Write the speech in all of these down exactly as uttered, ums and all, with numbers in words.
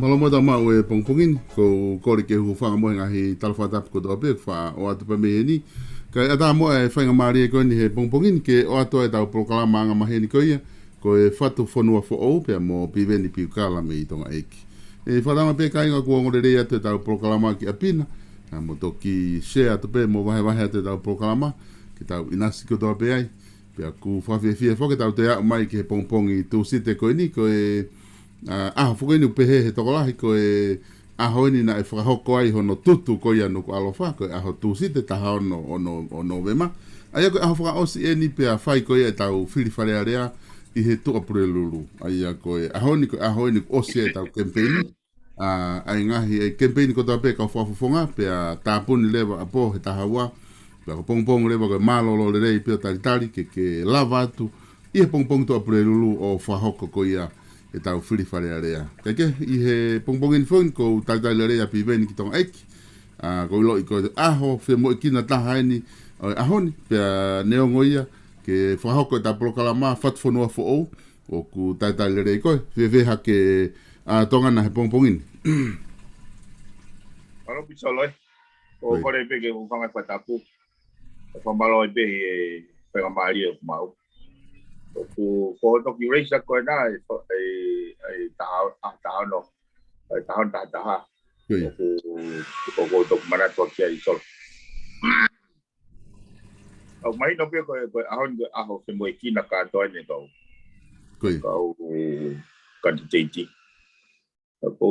Mālō muʻa e tau maʻu e pongipongi ni, ko e kole ke u hūfanga mo e ngaahi tala fakatapu kotoa pē, faʻa ʻoatu pē mei heni. Kae ʻatā muʻa e faingamālie ko eni he pongipongi ni, ke ʻoatu ai e tau polokalama anga maheni ko ia, ko e Fatu Fonua Foʻou pea mo Piveni Piukala mei Tonga ʻEiki. ʻE fakatauange pē kāinga kuo ongo lelei atu e tau polokalama ki ʻapi na, ā, mo toki share atu pē mo vahevahe atu e tau polokalama, ke tau ʻinasi kotoa pē ai. Pea ʻoku fakafiefia foki ke tau toe aʻu mai ki he pongipongi Tūsite ko eni, ko e, ā, ʻaho foki eni ʻoku pehē he tokolahi ko e ʻaho eni naʻe fakahoko ai hono tutu ko ia Nukuʻalofa, ko e ʻaho Tūsite taha ono ʻo Nō-, ʻo Nōvema. ʻA ia ko e ʻaho fakaʻosi eni pea fai ko ia e tau fili Fale Alea ʻi he Tuʻapulelulu. ʻA ia ko e ʻaho ni, ko e ʻaho eni kuo ʻosi e tau kemipeini. Ā, ʻa e ngaahi, e kemipeini kotoa pē kau fakafofonga, pea tāpuni leva ʻapō he taha ua, pea ko e pongipongi leva ko e mālōlō lelei pē ʻo talitali ke, ke lava atu ʻi he pongipongi Tuʻapulelulu ʻo fakahoko ko ia e tau fili Fale Alea. Kae kehe, ʻi he pongipongi ni foki ʻoku ou talitali lelei ʻa Piveni ki Tonga ʻEiki. Ā, ʻoku ou ʻiloʻi ko e ʻaho femoʻuekina taha eni ʻo e ʻaho ni, pea neongo ia, ke fakahoko e tau polokalama Fatu Fonua Foʻou, ʻoku talitali lelei koe, fēfē hake, ā, Tonga na he pongipongi ni? Mālō Pisolo ē. ʻOku ou kole pē ke u hūfanga he fakatapu. Fakamālō pē he faingamālie ʻoku maʻu. ʻOku, ko e toki raise ko ena, e, e, e taha, ʻaho taha ono, e taha ono taha taha. ʻOku, ʻoku ou toki manatu ʻaki ai Solo. ʻOku mahino pē ko e, ko e ʻaho ni ko e ʻaho femoʻuekina kātoa ʻene kau, kau kanititeiti. ʻOku,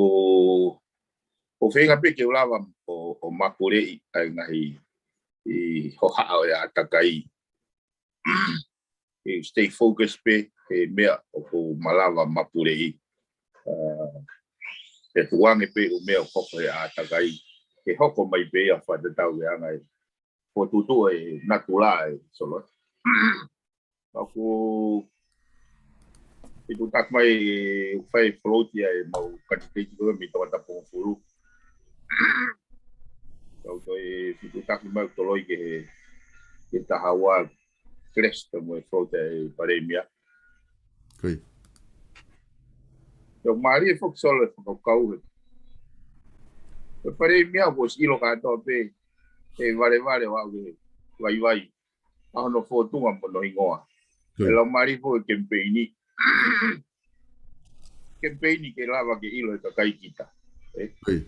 ʻoku ou feinga pē ke u lava ʻo, ʻo mapuleʻi ʻa e ngaahi hohaʻa ʻo e ʻātakai. ʻE stay focus pē he meʻa ʻoku ou malava mapuleʻi. Ā, he tuʻu ange pē ʻū meʻa ʻoku hoko he ʻātakai, ke hoko mai pē ia fakatatau ki he anga e fokotuʻutuʻu e natula ē Solo. ʻOku fetuʻutaki mai ʻoku fai float ia ʻemau kanititeiti ko ē mei Tongatapu hongofulu. Kau toe fetuʻutaki mai ʻoku toloi ki he, ki he taha ua clash pea mo e float e Palēmia. Ko ia. ʻOku mālie foki Solo e fakakaukau he, ko e Palēmia kuo ʻosi ʻilo kātoa pē he valevale ʻo aʻu ki he vaivai ʻa hono fōtunga mo hono hingoa. Ko ia. ʻE laumālie foki e kemipeini. Kemipeini ke lava ke ʻilo he kakai kita. Ē? Ko ia.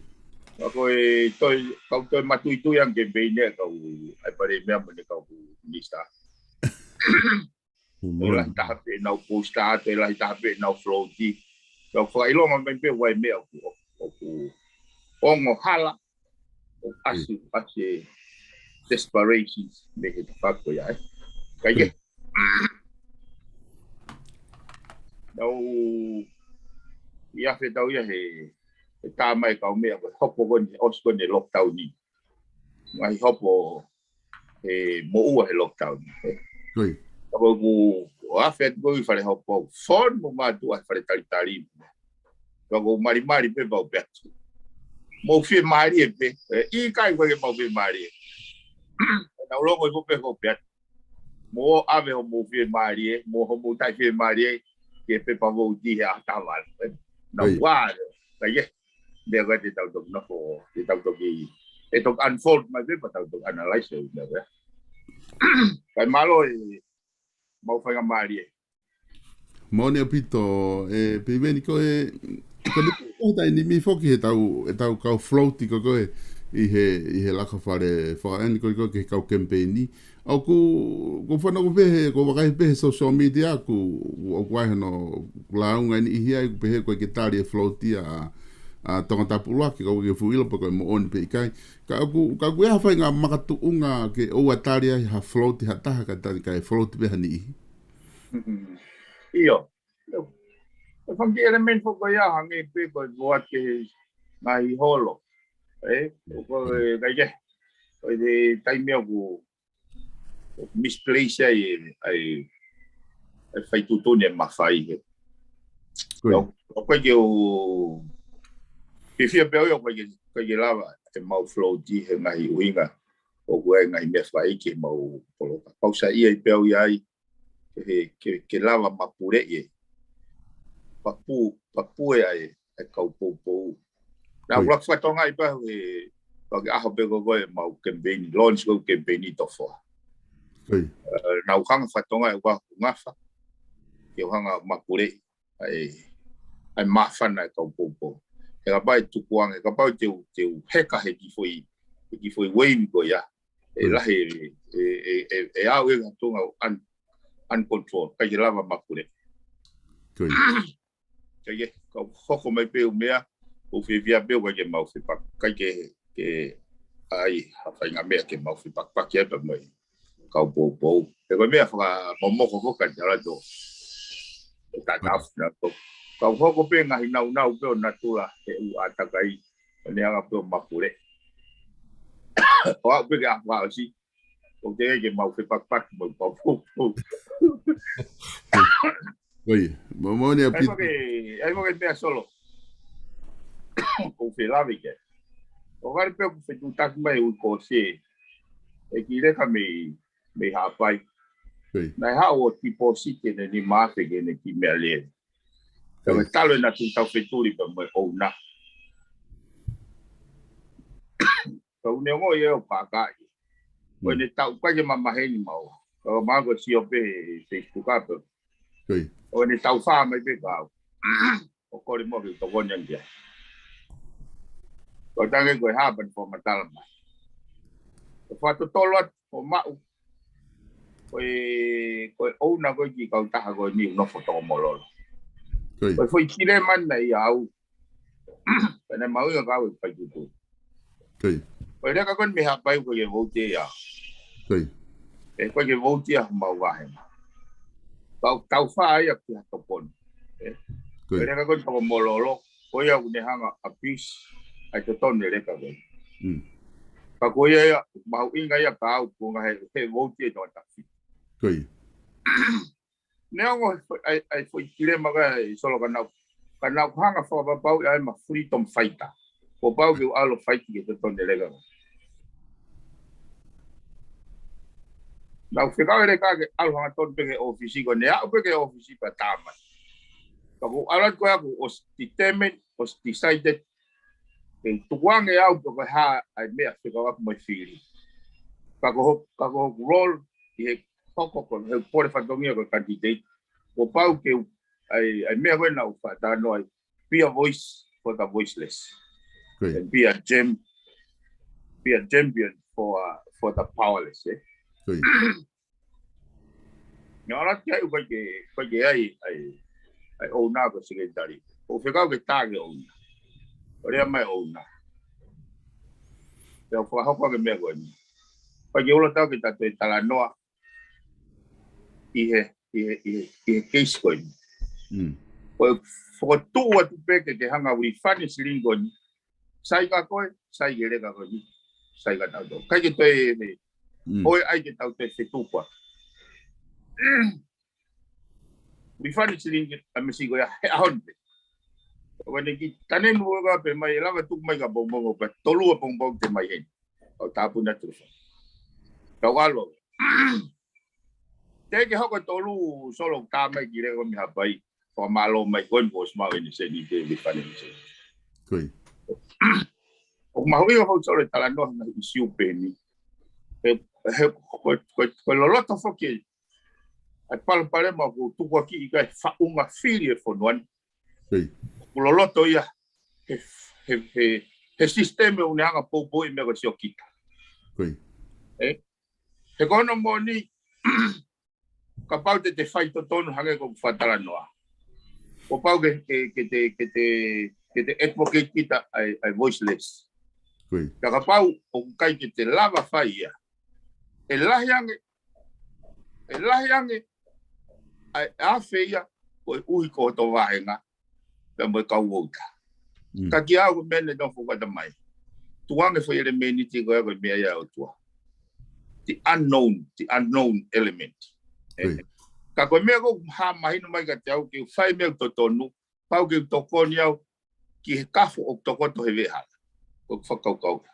Ka ko e toe, kau toe matuitui ange kemipeini ē kau ʻai Palēmia mo ʻene kau minisitā. ʻE lahi taha pē ʻenau post atu, ʻe lahi taha pē ʻenau float. Kau fakaʻilonga mai pē ʻoku ʻi ai e meʻa ʻoku, ʻoku ongo hala, ʻoku ʻasi, ʻasi e desperations mei he tafaʻaki ko ia ē. Kae kehe, naʻe ʻi ai e fetau ia he, he tā mai e kau meʻa ko e hopo ko eni, ʻosi ko eni e lockdown ni. Ngaahi hopo he moʻua he lockdown. Ko ia. Ka ʻoku ou afe atu ko ē ʻi fale hopo, fonu mo mātuʻa he fale talitali. Ka ʻoku ou malimali pē pea u pehē atu, mou fiemālie pē, ē, ʻikai ko e ke mou fiemālie. Naʻa ku longo ʻi pē pea u pehē atu, mou ʻave hoʻomou fiemālie, mo hoʻomou taʻefiemālie, ki he pepa vouti he ʻaho taha valu, ē. Naʻa ku ʻave, ka ia, meʻa ko ē te tau toki nofo, te tau toki, ʻe toki unfold mai pē pea tau toki analyze e meʻa ko ē. Kae mālō e mau faingamālie. Moʻoni ʻaupito, ē, Piveni ko e, ko e, ko e taimi ni foki he tau, he tau kau float ko ē ʻi he, ʻi he laka fale fakaʻani ko ē ki he kau kemipeini. ʻOku, ʻoku ou fanongo pē he, ʻoku ou vakai pē he social media, ʻoku, ʻoku ʻi ai hono lāunga ʻe niʻihi ai, ʻoku pehē ʻoku ʻikai ke tali e float ʻa, ʻa Tongatapu ʻUluaki, ka ʻoku ʻikai ke u fuʻu ʻilo pe ko e moʻoni pe ʻikai. Ka ʻoku, ka ʻoku ʻi ai ha faʻahinga makatuʻunga ke ʻoua tali ai ha float ha taha kae tali kae float pē ha niʻihi. ʻIo. ʻE fanga kiʻi element foki ia hangē pē ko e vote ki he ngaahi holo. Ē? Ko e, kae kehe, ko e taimi ʻoku misplace ai e, ai, e fai tuʻutuʻuni ʻe mafai he. Ko ia. ʻOku ʻikai ke u, ke fiefia pē au ia ʻoku ʻikai ke, ʻikai ke lava ʻemau float he ngaahi ʻuhinga ʻoku ʻi ai e ngaahi meʻa fai ke mau poloka. Pau saiʻia pē au ia ai, ke, ke, ke lava mapuleʻi e. Papu, papu e ai, e kau poupou. Naʻa ku laka fakatokangaʻi pē he, pea ke ʻaho pē ko ē ʻemau kemipeini, launch ko ē kemipeini Tofoa. Naʻa ku hanga fakatokangaʻi ʻoku ngafa ke u hanga mapuleʻi ʻa e, ʻa e māfana e kau poupou. He kapau ʻe tukuange, he kapau te u, te u heka he kiʻi foʻi, he kiʻi foʻi wave ko ia, ʻe lahi e, e, e, e, e au e ka tunga un-, uncontrolled, ʻikai ke lava mapule. Kae kehe, kau hoko mai pē ʻū meʻa, ʻoku fiefia pē ʻoku ʻikai ke mau fepak-, ʻikai ke, ke ʻai ha faʻahinga meʻa ke mau fepakipaki ai pea mo e kau poupou. He ko e meʻa fakamomoko foki ʻa e tala tō. E tatafu na tō. Kau hoko pē ngaahi naunau pē ʻo natula he ʻū ʻātakai. ʻO ne hanga pē ʻo mapule. ʻO aʻu pē ki he ʻaho fakaʻosi. ʻOku teʻeki ke mau fepakipaki mo e kau poupou. ʻAi, mo, mo ne ʻAi, Pita. Mo ke, ʻai mo ke meʻa Solo. ʻOku ou felāveʻi ke. ʻOku ʻi ai pē ʻoku fetuʻutaki mai ʻū ko se. E kiʻi leka mei, mei Haʻapai. Naʻe haʻu ʻo tipōsiti ʻene nima afe ki heʻene kiʻi meʻalele. Kae talu ʻena tuʻu taufetuli pea mo e ʻouna. Kau neongo ia ʻo pākaʻi. ʻO ne tau kai ke mamahi ni mau. Kau mako sio pē he Facebook ape. ʻO ne tau fā mai pē kau. ʻO kole mo ke tokoni ange ia. Ko e tangi ko e hā pea ne fakamatala mai. Ko e fakatotolo atu, ʻo maʻu. Ko e, ko e ʻouna ko e kiʻi kautaha ko eni ʻoku nofo Tokomololo. Ko e foʻi kile mana ia au. Pea ne mau ia kau e fai tutu. Ko e leka ko eni mei Haʻapai ʻoku ʻikai ke vouti ia. ʻIkai ke vouti ia mau vahe. Kau tau fā ia ki ha tokoni. Ko e leka ko eni Tokomololo. Ko ia ʻoku ne hanga abuse ʻa e totonu e leka ko eni. Ka ko ia ia, mahuʻinga ia ka au ko ngā he, he vouti e tō tafi. Neongo he fo-, ʻai, ʻai foʻi kile maka e Solo ka nau, ka nau hanga fakapapau ia ʻa e ma freedom fighter. Ko pau ke u ʻalu fight ke totonu e leka. Nau fekau e leka ke ʻalu hangatonu pē ki he ʻōfisi ko eni aʻu pē ki he ʻōfisi pea tā mai. Ka ko ʻalu ko ia ko ʻosi determined, ʻosi decided, ke tukuange au pe ko e hā ʻa e meʻa fekau aku mai fili. Ka ko ho-, ka ko hoku role ʻi he hoko ko he pole fatongia ko e candidate. Ko pau ke u, ʻai, ʻai meʻa ko ena u faʻa tano ai, be a voice for the voiceless. And be a gem, be a champion for, uh, for the powerless, eh? Nā ʻoku ʻikai ke, ʻikai ke ʻai, ʻai, ʻai ʻouna ko e seketali. ʻO fekau ke tā ke ʻouna. ʻO lea mai ʻouna. Pea u fakahoko ake meʻa ko eni. ʻIkai ke ulo tau ke ta toe talanoa ʻi he, ʻi he, ʻi he, ʻi he case ko eni. Ko e fokotuʻu atu pē ke ke hanga ʻo refund e silingi ko eni. Sai ka koe, sai ke leka ko eni. Sai ka tau tau. ʻIkai ke toe me. ʻOi ʻai ke tau toe fetuku atu. Refund e silingi ʻa e mesi ko ia he ʻaho ni pē. ʻO ne ki tane nu ka pē mai e lava tuku mai ka pongipongi pē tolu ʻa pongipongi te mai heni. ʻO tāpuni atu. Kau ʻalu. Teʻeki hoko tolu Solo tā mai ki lea ko eni mei Haʻapai. Fakamālō mai ko eni ko e smart eni seni ke refund eni seni. ʻOku mahuʻinga foki Solo e talanoa he ngaahi ʻisiū pehē ni. He, he, ko, ko, ko e loloto foki ʻa e palopalema ʻoku tukuakiʻi ʻikai faʻunga fili e fonua ni. ʻOku loloto ia he, he, he, he sisitemi ʻoku ne hanga poupouʻi meʻa ko e siokita. He ko hono moʻoni, kapau te te fai totonu hangē ko ʻeku fakatalanoa. Ko pau ke, ke, ke te, ke te, ke te advocate kita ʻa e, ʻa e voiceless. Ka kapau ʻoku ʻikai ke te lava fai ia. ʻE lahi ange, ʻe lahi ange, ʻa e afe ia, koeʻuhi ko hoto vāhenga, pea mo e kau vouti. Ka kiate au ko e meʻa ne nofo fakata mai. Tukuange foʻi ʻelemēniti ko ia ko e meʻa ia ʻa e ʻOtua. The unknown, the unknown element. Ka ko e meʻa ko ē ʻoku hā mahino mai kiate au ke u fai meʻa ʻoku totonu, pau ke u tokoni au ki he kafo ʻoku tokoto he veʻehala. Ko e fakakaukau.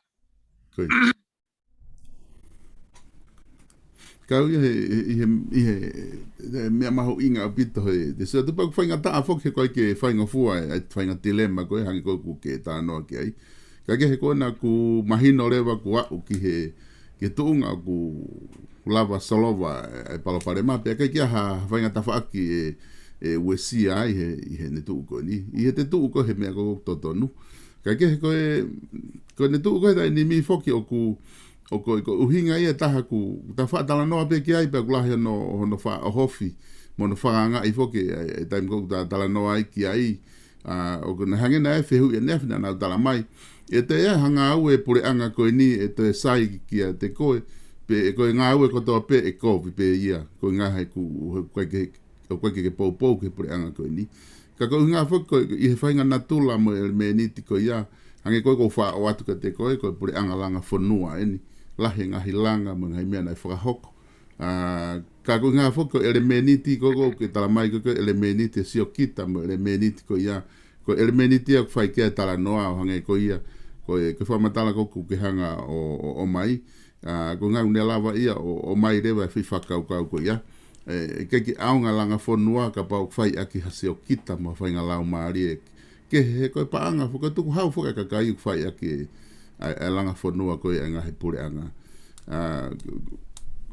Kau ia he, he, he, he, he meʻa mahuʻinga ʻaupito he, te sio tupa ʻoku faingataʻa foki he ʻoku ʻikai ke faingofua e, e faʻahinga tilema ko ē hangē ko ē ʻoku ke talanoa ki ai. Ka ko e hā ko ena ʻoku mahino leva ʻoku aʻu ki he, ki he tuʻunga ʻoku lava solova e, e palopalema, pea ʻikai ke ʻi ai ha, ha faʻahinga tafaʻaki ʻe, ʻe uesia ai he, ʻi heʻene tuʻu ko eni. ʻI heʻete tuʻu ko ē he meʻa ko ē ʻoku totonu. Ka ko e hā ko e, ko ʻene tuʻu ko ē he taimi ni foki ʻoku, ʻoku, ko e ʻuhinga ia ʻe taha ʻoku ta faʻa talanoa pē ki ai pea ʻoku lahi hono, hono faʻa ʻohofi, mo hono fakaangaʻi foki e, e taimi ko ē ʻoku ta talanoa ai ki ai, ʻa, ʻoku na hangē naʻe fehuʻi ʻaneafi naʻa nau talamai. ʻE toe ʻi ai ha ngāue ʻa e puleʻanga ko eni ʻe toe sai kiate koe, pe ko e ngāue kotoa pē ʻe kovi pē ia, ko e ʻuhinga he ʻoku, he ʻoku ʻikai ke, ʻoku ʻikai ke poupou ki he puleʻanga ko eni. Ka ko e ʻuhinga foki ko e, ʻi he faʻahinga natula mo e ʻelemēniti ko ia, hangē ko ē ʻoku ou faʻa ʻoatu kiate koe, ko e puleʻanga langa fonua eni, lahi e ngaahi langa mo e ngaahi meʻa naʻe fakahoko. ʻA, ka ko e ʻuhinga foki ko e ʻelemēniti ko ē ʻoku ke talamai ko ē, ko e ʻelemēniti ʻa e siokita mo e ʻelemēniti ko ia, ko e ʻelemēniti ia ʻoku fai ki ai e talanoa ʻo hangē ko ia, ko e, ko e fakamatala ko ē ʻoku ke hanga ʻo, ʻo, ʻomai, ʻa, ko e ʻuhinga ʻoku ne lava ia ʻo, ʻomai leva e foʻi fakakaukau ko ia. ʻE, ʻikai ke ʻaonga e langa fonua kapau ʻoku fai ʻaki ha siokita mo ha faʻahinga laumālie. Ke he ko e paʻanga foki ʻoku tukuhau foki e kakai ʻoku fai ʻaki e, ʻa, e langa fonua ko ē ʻa e ngaahi puleʻanga. ʻA,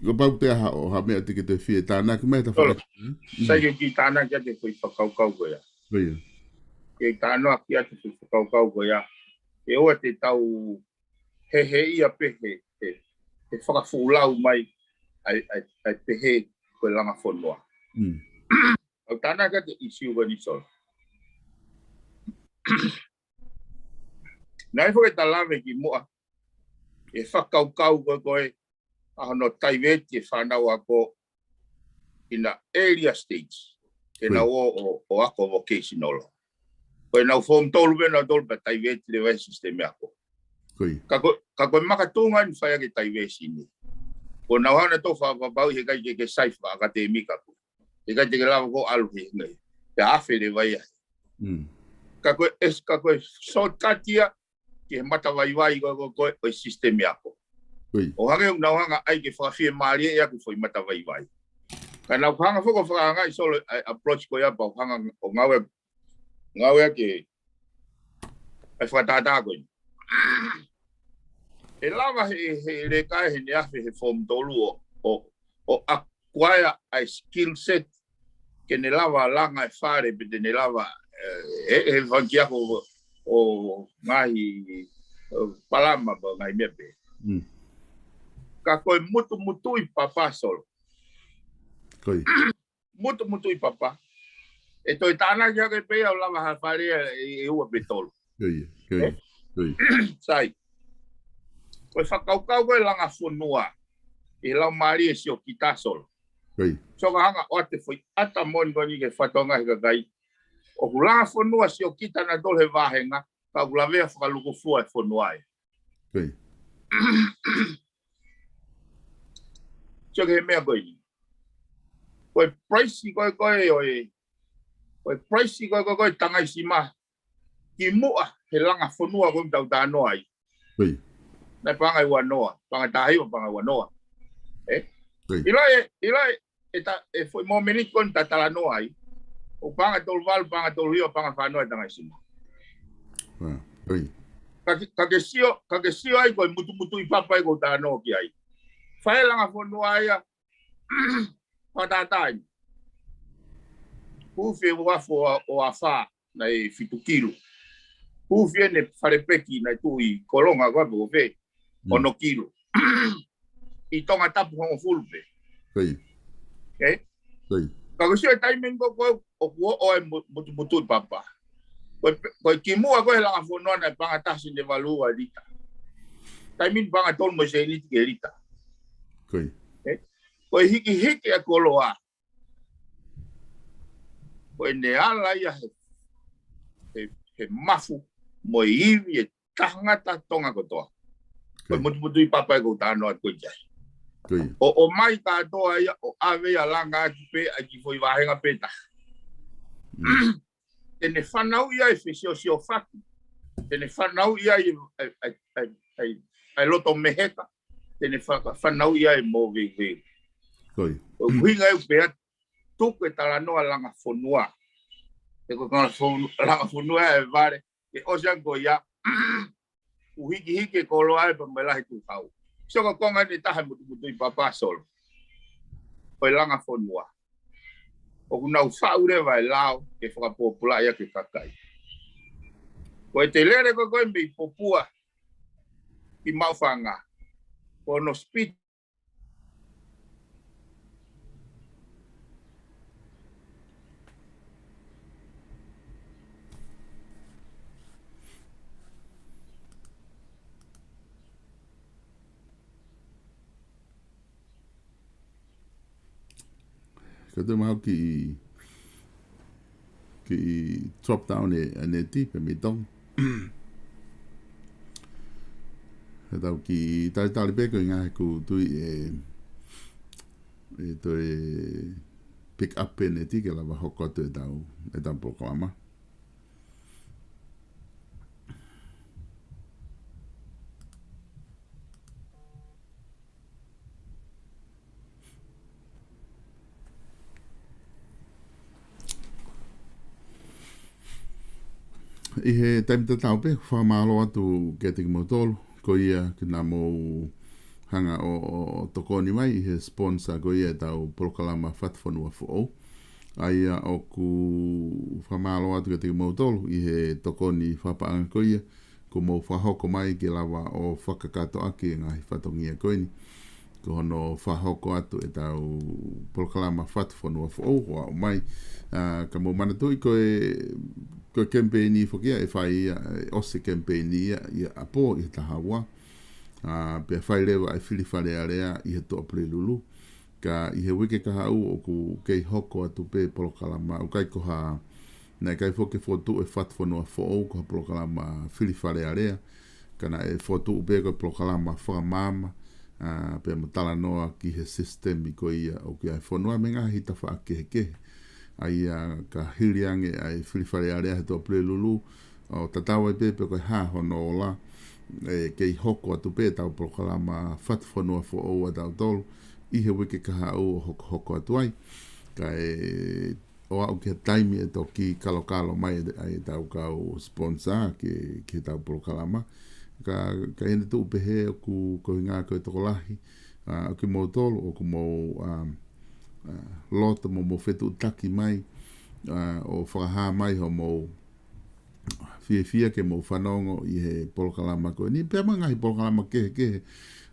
kapau te ʻi ai ha, ʻo ha meʻa te ke toe fie tānaki mai ta Tolo. faka- Sai ke u kiʻi tānaki atu e foʻi fakakaukau ko ia. Ko ia. Ke tānaki atu e foʻi fakakaukau ko ia. ʻE ʻoua te tau he, he ia pehē, he, he fakafuʻu lau mai, ʻa e, ʻa e, ʻa e pehē ko e langa fonua. Mm. ʻOku tānaki atu e ʻīsiu ko eni Solo. Naʻe foki ʻeta lave kimuʻa, e fakakaukau ko ē ko ē, ʻa hono taiveti e fānau ako in the earlier stage. Ke Ko ia. nau ō, ʻo, ʻo ako vocational. Ko ʻenau form tolu pē, nau tolu pē taiveti leva e sisitemi ako. Ko ia. Ka ko, ka ko e makatuʻunga eni fai ʻaki e taiveti ni. Ko ʻenau hanga ʻo toe fakapapauʻi he ʻikai ke, ke sai fakaʻakatemika ko ē. He ʻikai te ke lava ko ē ʻalu he ngaahi. Te afe leva ia. Mm. Ka ko e, ka ko e shortcut ia, ki he matavaivai ko, ko, ko, ko e sisitemi ako. Ko ia. ʻO hangē ʻoku nau hanga ai ke fakafiemālieʻi ʻaki e foʻi matavaivai. Ka nau hanga foki ʻo fakaangaʻi Solo ʻa e approach ko ia pea u hanga ʻo ngāue, ngāue ki he, ʻa e fakatātā ko eni. ʻE lava he, he leka he ne afe he form tolu ʻo, ʻo, ʻo acquire ʻa e skill set ke ne lava langa e fale pe te ne lava, ʻe, ʻe, ʻe fanga kiʻi ako ʻo, ʻo ngaahi, ʻo palama pe ngaahi meʻa pē. Mm. Ka ko e mutumutuʻi papa Solo. Ko ia. Mutumutuʻi papa. ʻE toe tānaki hake pē ia ʻo lava ha fale ʻe, ʻe ua pe tolu. Ko ia, ko ia, ʻE? ko ia. Sai. Ko e fakakaukau ko e langa fonua. ʻI he laumālie e siokita Solo. Ko ia. Sio ka hanga ʻo ʻoatu e foʻi ʻata moʻoni ko eni ki he fatongia he kakai. ʻOku langa fonua siokita nautolu he vāhenga, ka ʻoku lavea fakalukufua e fonua ē. Ko ia. Sio ki he meʻa ko eni. Ko e price ko ē ko ē ʻo e, ko e price ko ē ko ē ko ē Tangaisima. Kimuʻa he langa fonua ko ē ʻoku tau talanoa ai. Ko ia. Naʻe paʻanga ʻe ua noa, paʻanga taha hiva, paʻanga ua noa. ʻE? Ko ia. ʻIlo ē, ʻilo ē, ʻe ta, e foʻi mōmeniti ko eni ʻoku ta talanoa ai. ʻOku paʻanga tolu valu, paʻanga tolu hiva, paʻanga fā noa e Tangaisima. ʻA, ko ia. Ka ke, ka ke sio, ka ke sio ai ko e mutumutuʻi papa ē ʻoku ou talanoa ki ai. Fai e langa fonua ia, fakatātā eni. Huufi e uafu ʻo, ʻo afā, naʻe fitu kilu. Huufi ʻene fale peki naʻe tuʻu ʻi Kolonga ko ē pe ko fē, Mm. ono kilu. ʻI Tongatapu hongofulu pē. Ko ia. ʻE? Ko ia. Ka ko e sio e taimi ko ē ko ē ʻoku ʻoʻo ai mu-, mutumutuʻi papa. Ko e pe-, ko e kimuʻa ko ē he langa fonua naʻe paʻanga taha sene valu ua e lita. Taimi ni paʻanga tolu mo e sēniti ki he lita. Ko ia. ʻE? Ko e hikihiki e koloa. Ko ʻene ala ia he, he, he mafu mo e ivi e tangata Tonga kotoa. Ko e Ko ia. mutumutuʻi papa ē ʻoku ou talanoa atu ko ia. Ko ia. ʻO, ʻomai kātoa ia, ʻo ʻave ia langa atu pē, ʻaki foʻi vāhenga pē taha. Mm. Te ne fanauʻi ai e fesiosiofaki. Te ne fanauʻi ai e, e, e, e, e, e loto meheka. Te ne fa-, fanauʻi ai e mōveuveu. Ko ia. ʻUhinga ʻeku pehē atu, tuku e talanoa langa fonua. He ko e langa fonu-, langa fonua e vale, ke ʻosi ange ko ia, ʻo hikihiki e koloa ʻa e pea mo e lahi tuʻu kau. Sio ko e konga ʻeni ʻe taha e mutukutu ʻi Papasolo. Ko e langa fonua. ʻOku nau faʻu leva e lao ke fakapōpulaʻi ʻaki e kakai. Ko e te lele ko ē ko ē mei Popua ki Maʻufanga. Ko hono speed Ka te mau kiʻi, kiʻi drop down e, e neti pē mei Tonga. Ka tau kiʻi talitali pē ko e ʻuhinga he ʻoku ou tui ʻe, ʻe toe pick up pē neti ke lava hoko atu ʻetau, ʻetau polokalama. ʻI he taimi tatau pē, fakamālō atu kiate kimoutolu, ko ia ke na mou hanga ʻo, ʻo, ʻo tokoni mai ʻi he sponsor ko ia ʻetau polokalama Fatufonua Foʻou. ʻA ia ʻoku fakamālō atu kiate kimoutolu ʻi he tokoni fakapaʻanga ko ia, kuo mou fakahoko mai ke lava ʻo fakakātoa ʻaki e ngaahi fatongia ko eni. Ko hono fakahoko atu ʻetau polokalama Fatufonua Foʻou ʻo aʻu mai. ʻA, ka mou manatuʻi ko e, ko e kemipeini foki ia ʻe fai ia, ʻe ʻosi e kemipeini ia, ʻi ʻApo ʻi he taha ua. ʻA, pea fai leva e fili Fale Alea ʻi he Tuʻapulelulu. Ka ʻi he uike kahaʻu ʻoku kei hoko atu pē polokalama, ʻoku ʻikai ko ha, naʻe ʻikai foki ke fokotuʻu e Fatufonua Foʻou ko ha polokalama fili Fale Alea, ka naʻe fokotuʻu pē ko e polokalama fakamaama, ʻa, pea mo talanoa ki he sisitemi ko ia ʻoku ʻi ai e fonua mei he ngaahi tafaʻaki kehekehe. ʻA ia ka hili ange ʻa e fili Fale Alea he Tuʻapulelulu, ʻo tatau ai pē pe ko e hā hono ola, ʻe kei hoko atu pē ʻetau polokalama Fatufonua Foʻou ʻatautolu ʻi he uike kahaʻu ʻo hokohoko atu ai. Kae ʻoua ʻe aʻu ki he taimi ʻe toki kalokalo mai ʻe, ʻe ʻetau kau sponsor ki, ki heʻetau polokalama. Ka, ka ʻi heʻene tuʻu pehē ʻoku, ko e ʻuhinga ko e tokolahi, ʻa, ʻo kimoutolu, ʻoku mou, ʻa, ʻa, loto mo mou fetuʻutaki mai, ʻa, ʻo fakahā mai hoʻomou fiefia ke mou fanongo ʻi he polokalama ko eni, pea mo e ngaahi polokalama kehekehe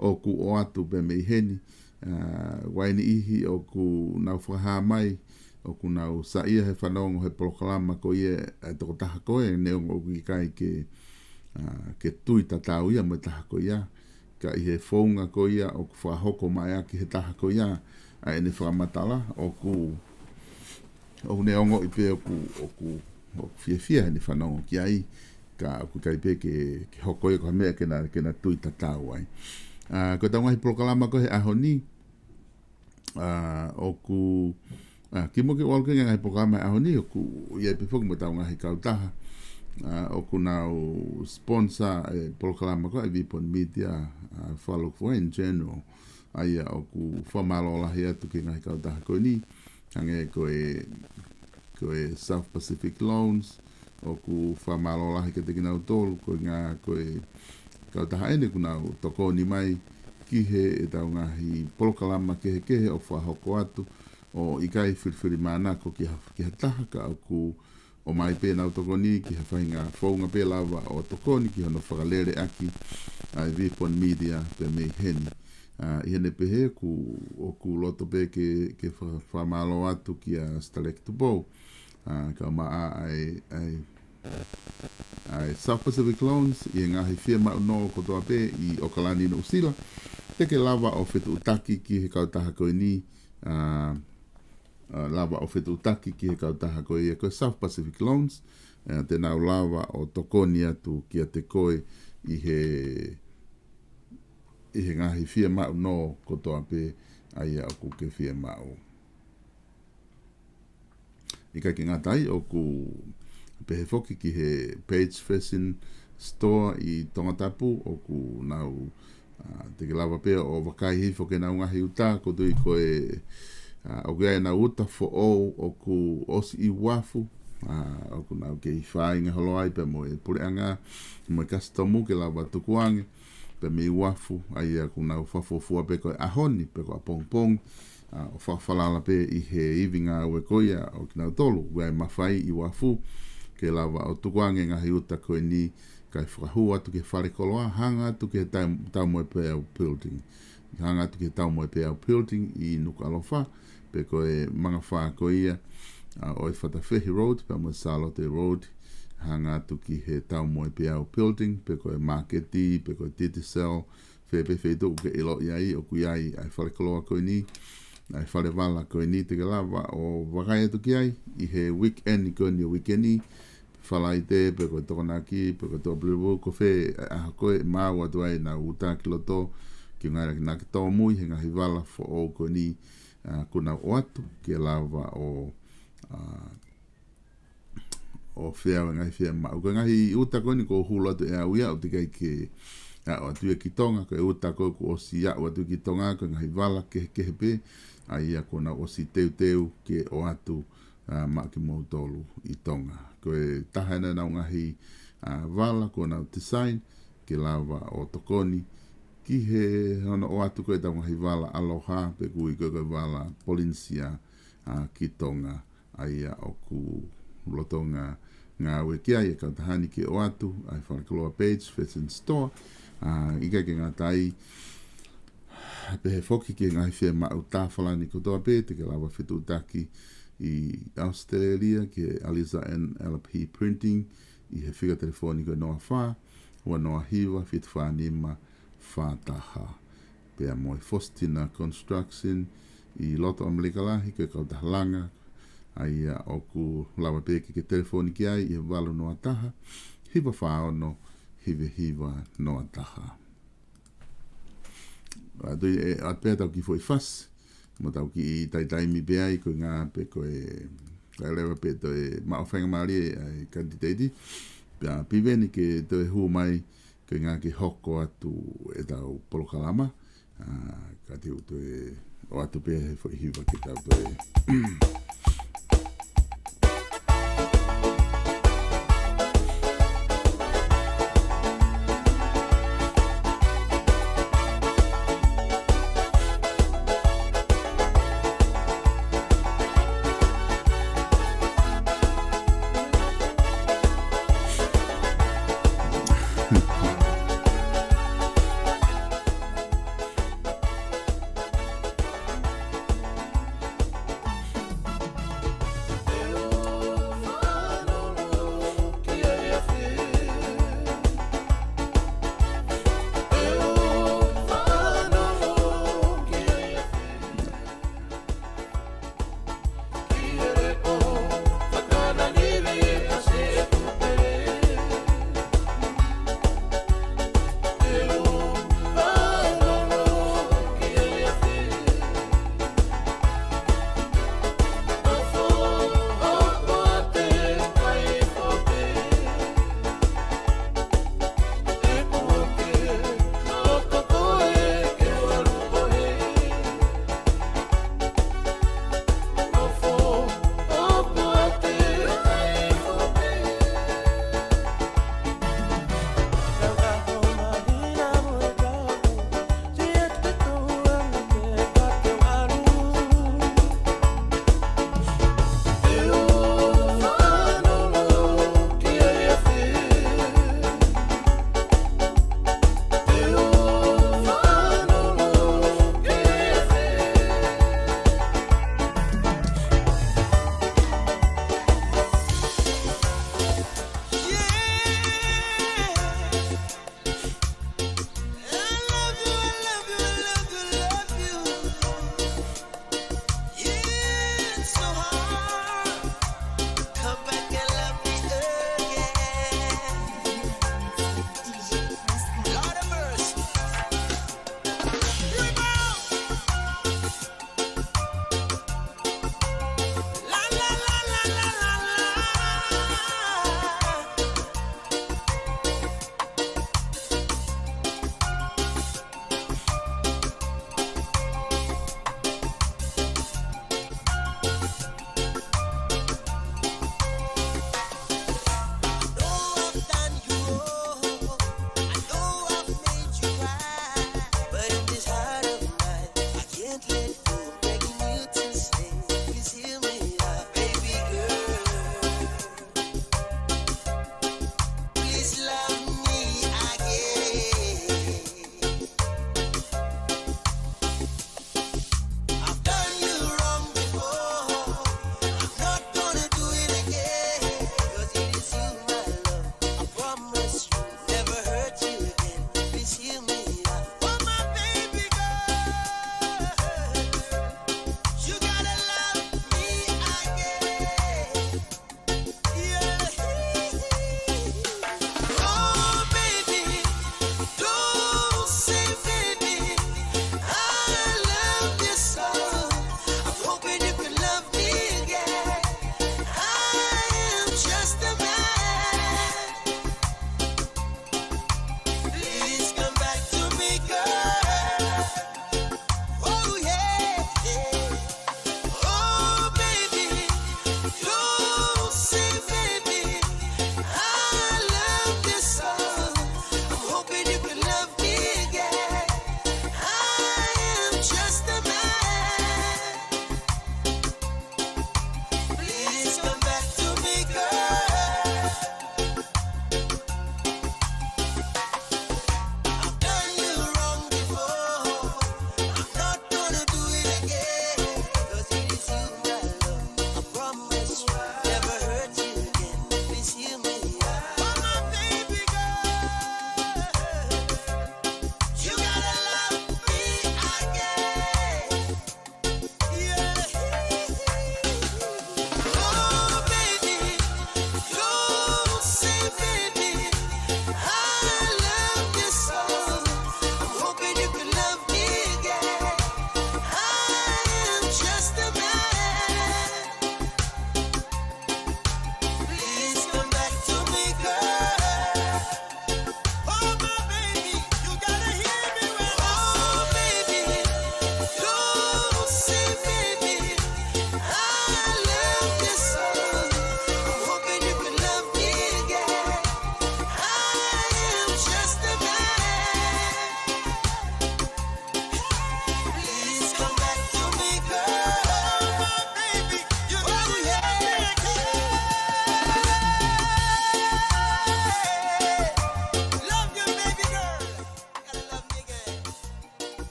ʻoku ʻoatu pē mei heni. ʻA, ʻoku ʻi ai e niʻihi ʻoku nau fakahā mai, ʻoku nau saiʻia he fanongo he polokalama ko ia ʻa e tokotaha ko ē, neongo ʻoku ʻikai ke, ʻa, ke tui tatau ia mo e taha ko ia. Ka ʻi he founga ko ia ʻoku fakahoko mai ʻaki he taha ko ia ʻa ʻene fakamatala, ʻoku, ʻoku ne ongoʻi pē ʻoku, ʻoku, ʻoku fiefia heʻene fanongo ki ai, ka ʻoku ʻikai pē ke, ke hoko ia ko ha meʻa ke na, ke na tui tatau ai. ʻA, ko ʻetau ngaahi polokalama ko ē he ʻaho ni, ʻa, ʻoku, ʻa, kimuʻa ke u ʻalu ki he ngaahi polokalama he ʻaho ni, ʻoku ʻi ai pē foki mo ʻetau ngaahi kautaha, ʻa, ʻoku nau sponsor e polokalama ko ē ʻa e Vipon Media, ʻa, Fakalūkufua in general. ʻA ia ʻoku fakamālō lahi atu ki he ngaahi kautaha ko eni, hangē ko e, ko e South Pacific Loans, ʻoku fakamālō lahi kiate kinautolu, ko e ʻuhinga ko e kautaha eni ʻoku nau tokoni mai ki heʻetau ngaahi polokalama kehekehe ʻoku fakahoko atu, ʻo ʻikai filifilimānako ki ha, ki ha taha ka ʻoku ʻomai pē ʻenau tokoni ki ha faʻahinga founga pē lava ʻo tokoni ki hono fakalele ʻaki ʻa e Vipon Media pē mei heni. ʻA, ʻi heʻene pehē ʻoku, ʻoku loto pē ke, ke fa-, fakamālō atu kia Stalek Tupou, ʻa, kae ʻumaʻā ʻa e, ʻa e, ʻa e South Pacific Loans ʻi he ngaahi fiemaʻu nō kotoa pē ʻi ʻOkalani, Nuʻusila, te ke lava ʻo fetuʻutaki ki he kautaha ko eni, ʻa, ʻa, lava ʻo fetuʻutaki ki he kautaha ko ia ko e South Pacific Loans, ʻa, te nau lava ʻo tokoni atu kiate koe ʻi he, ʻi he ngaahi fiemaʻu nō kotoa pē ʻa ia ʻoku ke fiemaʻu. ʻIkai ke ngata ai, ʻoku pehē foki ki he Page Fashion Store ʻi Tongatapu, ʻoku nau, ʻA, te ke lava pē ʻo vakai hifo ki heʻenau ngaahi uta, ʻoku ou tui ko e, ʻa, ʻoku ʻi ai ʻenau uta foʻou ʻoku ʻosi ʻi uafu, ʻa, ʻoku nau kei fāinga holo ai pea mo e puleʻanga, mo e kasitomu ke lava tukuange pē mei uafu, ʻa ia ʻoku nau fakafuofua pē ko e ʻaho ni, pe ko ʻapongipongi, ʻa, ʻo fakafalala pē ʻi he ivi ngāue ko ia ʻo kinautolu, ʻoku ʻi ai e mafai ʻi uafu, ke lava ʻo tukuange e ngaahi uta ko eni, kae fakahū atu ki he falekoloa, hanga atu ki he tau, Taumoepeau Building. Hanga atu ki he Taumoepeau Building ʻi Nukuʻalofa, pe ko e mangafā ko ia, ʻa, ʻo e Fatafehi Road, pea mo e Sālote Road, hanga atu ki he Taumoepeau Building, pe ko e māketi, pe ko e Digicel, fē pē feituʻu ʻoku ke ʻiloʻi ai, ʻoku ʻi ai ʻa e falekoloa ko eni, ʻa e falevala ko eni, te ke lava ʻo vakai atu ki ai, ʻi he weekend ko eni ʻo e uike ni, Falaite, pe ko e Tokonaki, pe ko e Tuʻapulelulu, ko fē ʻa e ʻaho ko ē ʻe maau atu ai ʻenau uta ki loto, ki he ngaahi akonaki tōmui, he ngaahi vala foʻou ko eni, ʻa, ʻoku nau ʻoatu, ke lava ʻo, ʻa, ʻo feau e ngaahi fiemaʻu. Ko e ngaahi uta ko eni ʻoku ou hulu atu ʻe au ia, ʻoku teʻeki ai ke aʻu atu ia ki Tonga, ko e uta ko ē kuo ʻosi aʻu atu ki Tonga, ko e ngaahi vala kehekehe pē, ʻa ia kuo nau ʻosi teuteu ke ʻoatu, ʻa, maʻa kimoutolu ʻi Tonga. Ko e taha ena ʻenau ngaahi, ʻa, vala kuo nau design, ke lava ʻo tokoni, ki he hono ʻoatu ko ē ʻetau ngaahi vala ʻaloha, pe ʻoku ui ko ē ko e vala Polinisia, ʻa, ki Tonga, ʻa ia ʻoku lolotonga ngāue ki ai e kautaha ni ke ʻoatu, ʻa e falekoloa Page Fashion Store, ʻa, ʻikai ke ngata ai, pehē foki ki he ngaahi fiemaʻu tā falani kotoa pē, te ke lava fetuʻutaki ʻi ʻAositelēlia, ki he Aliza N L P Printing, ʻi he fika telefoni ko e noa fā, ua noa hiva, fitu fā nima, fā taha. Pea mo e Faustina Construction ʻi loto ʻAmelika Lahi, ko e kautaha langa, ʻa ia ʻoku lava pē ke ke telefoni ki ai ʻi he valu noa taha, hiva fā ono, hiva hiva noa taha. ʻA, tui ē, ʻa pea tau kiʻi foʻi fasi, mo tau kiʻi taitaimi pē ai, ko e ʻuhinga pē ko e, kae leva pē toe maʻu faingamālie ʻa e kanititeiti, pea Piveni ke toe hū mai, ko e ʻuhinga ke hoko atu ʻetau polokalama, ʻa, ka te u toe ʻoatu pē he foʻi hiva ke tau toe.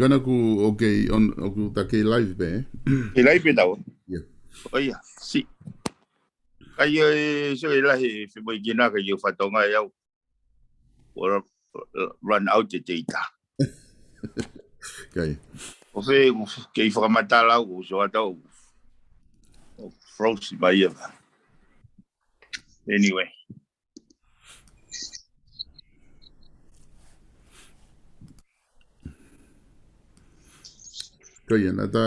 Kana ku, okay, on, ʻoku ta kei live pē, ē? Kei live pē tau. Yeah. ʻOiauē, si. Kai ʻe, so e lahi, fe mo i kina kai ʻe fatonga ʻe au. Or, uh, run out the data. Kai. ʻO fe, kei fakamatala au, so ʻatau. ʻO froze mai ia. Anyway. Ko ia, naʻa ta,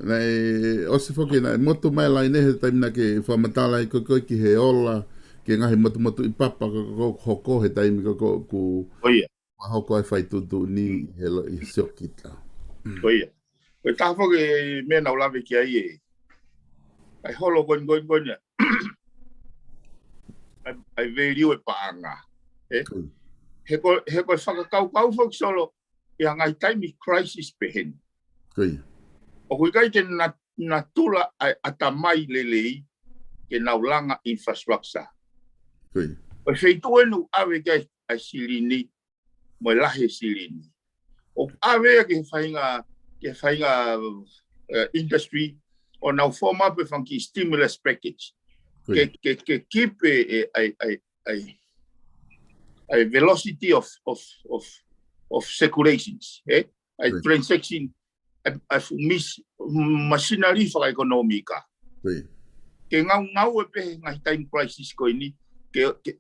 naʻe ʻosi foki, naʻe motu mai laine he taimi naʻa ke fakamatala ai ko koe ki he ola, ki he ngaahi motumotuʻi papa ko, ko, ko, hoko he taimi ko, ko, ku Ko ia. ma hoko ai fai tuʻutuʻuni he lo, ʻi siokita. Ko ia. Ko e taha foki e meʻa naʻa u lave ki ai ē. ʻAi holo ko eni, ko eni, ko eni. ʻAi, ʻai value e paʻanga. Ē? Ko ia. He ko, he ko e fakakaukau foki Solo, ʻi he ngaahi taimi crisis pehē ni. Ko ia. ʻOku ʻikai ke na, natula ʻa e ʻatamai lelei ke nau langa infrastructure. Ko ia. Ko e feituʻu eni ʻoku ʻave ki ai ʻa e silini, mo e lahi e silini. ʻOku ʻave ia ki he faʻahinga, ki he faʻahinga, eh, industry, ʻo nau form up e fanga kiʻi stimulus package. Ko ia. Ke, ke, ke keep e, e, ʻa e, ʻa e, ʻa e, ʻa e velocity of, of, of, of circulations, ē? ʻA e Ko ia. transaction, ʻa e, ʻa e fuʻu mis, machinery fakaʻekonōmika. Ko ia. Ke ngaungaue pē he ngaahi taimi crisis ko eni, ke, ke,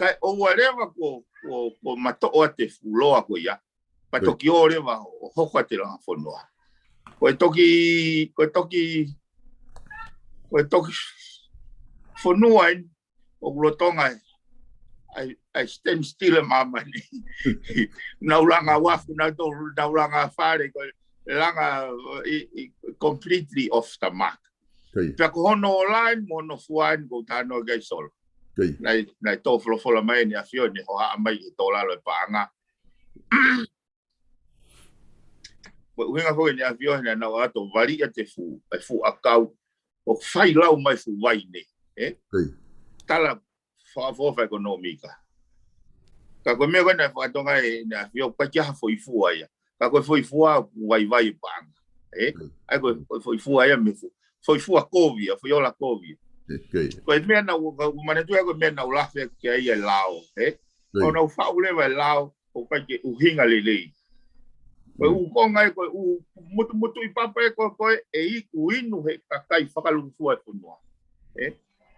kae ʻoua leva kuo, kuo, kuo matoʻo atu e fuʻu loa ko ia, pea Ko ia. toki ō leva ʻo hoko atu e langa fonua. Ko e toki, ko e toki, ko e toki fonua eni, ʻoku lolotonga ʻa e, ʻa e, ʻa e standstill e māmani. Nau langa uafu, nau to, nau langa fale, ko e langa, i, i, completely off the mark. Ko ia. Pea ko hono ola eni mo hono fua eni ʻoku ou talanoa ki ai Solo. Ko ia. Naʻe, naʻe tō folofola mai ʻEne ʻAfio ʻene hohaʻa mai ki he tō lalo e paʻanga. Ko e ʻuhinga foki ʻEne ʻAfio he naʻa nau ʻalu ʻo vali ʻa e fuʻu, e fuʻu ʻakau, ʻo fai lau mai fuʻu vai ni, ē? Ko ia. Tala fakaʻofoʻofa ʻekonōmika. Ka ko e meʻa ko ē naʻe fakatonga ʻEne ʻAfio, ʻoku ʻikai ke ʻi ai ha foʻi fua ia. Ka ko e foʻi fua ʻoku vaivai e paʻanga. Ē? Mm. ʻA ia ko e, ko e foʻi fua ia mei he fuʻu, foʻi fua kovi ia, foʻi ola kovi ia. Ē, ko ia. Ko e meʻa naʻa ku, ku manatuʻi ia ko e meʻa naʻa ku lave ki ai e lao, ē? Ko ia. ʻO nau faʻu leva e lao, ʻoku ʻikai ke ʻuhinga lelei. Ko e Mm. ʻū konga ē, ko e ʻū mutumutuʻi papa ē, ko, ko e iku inu he kakai fakalūkufua e fonua. Ē?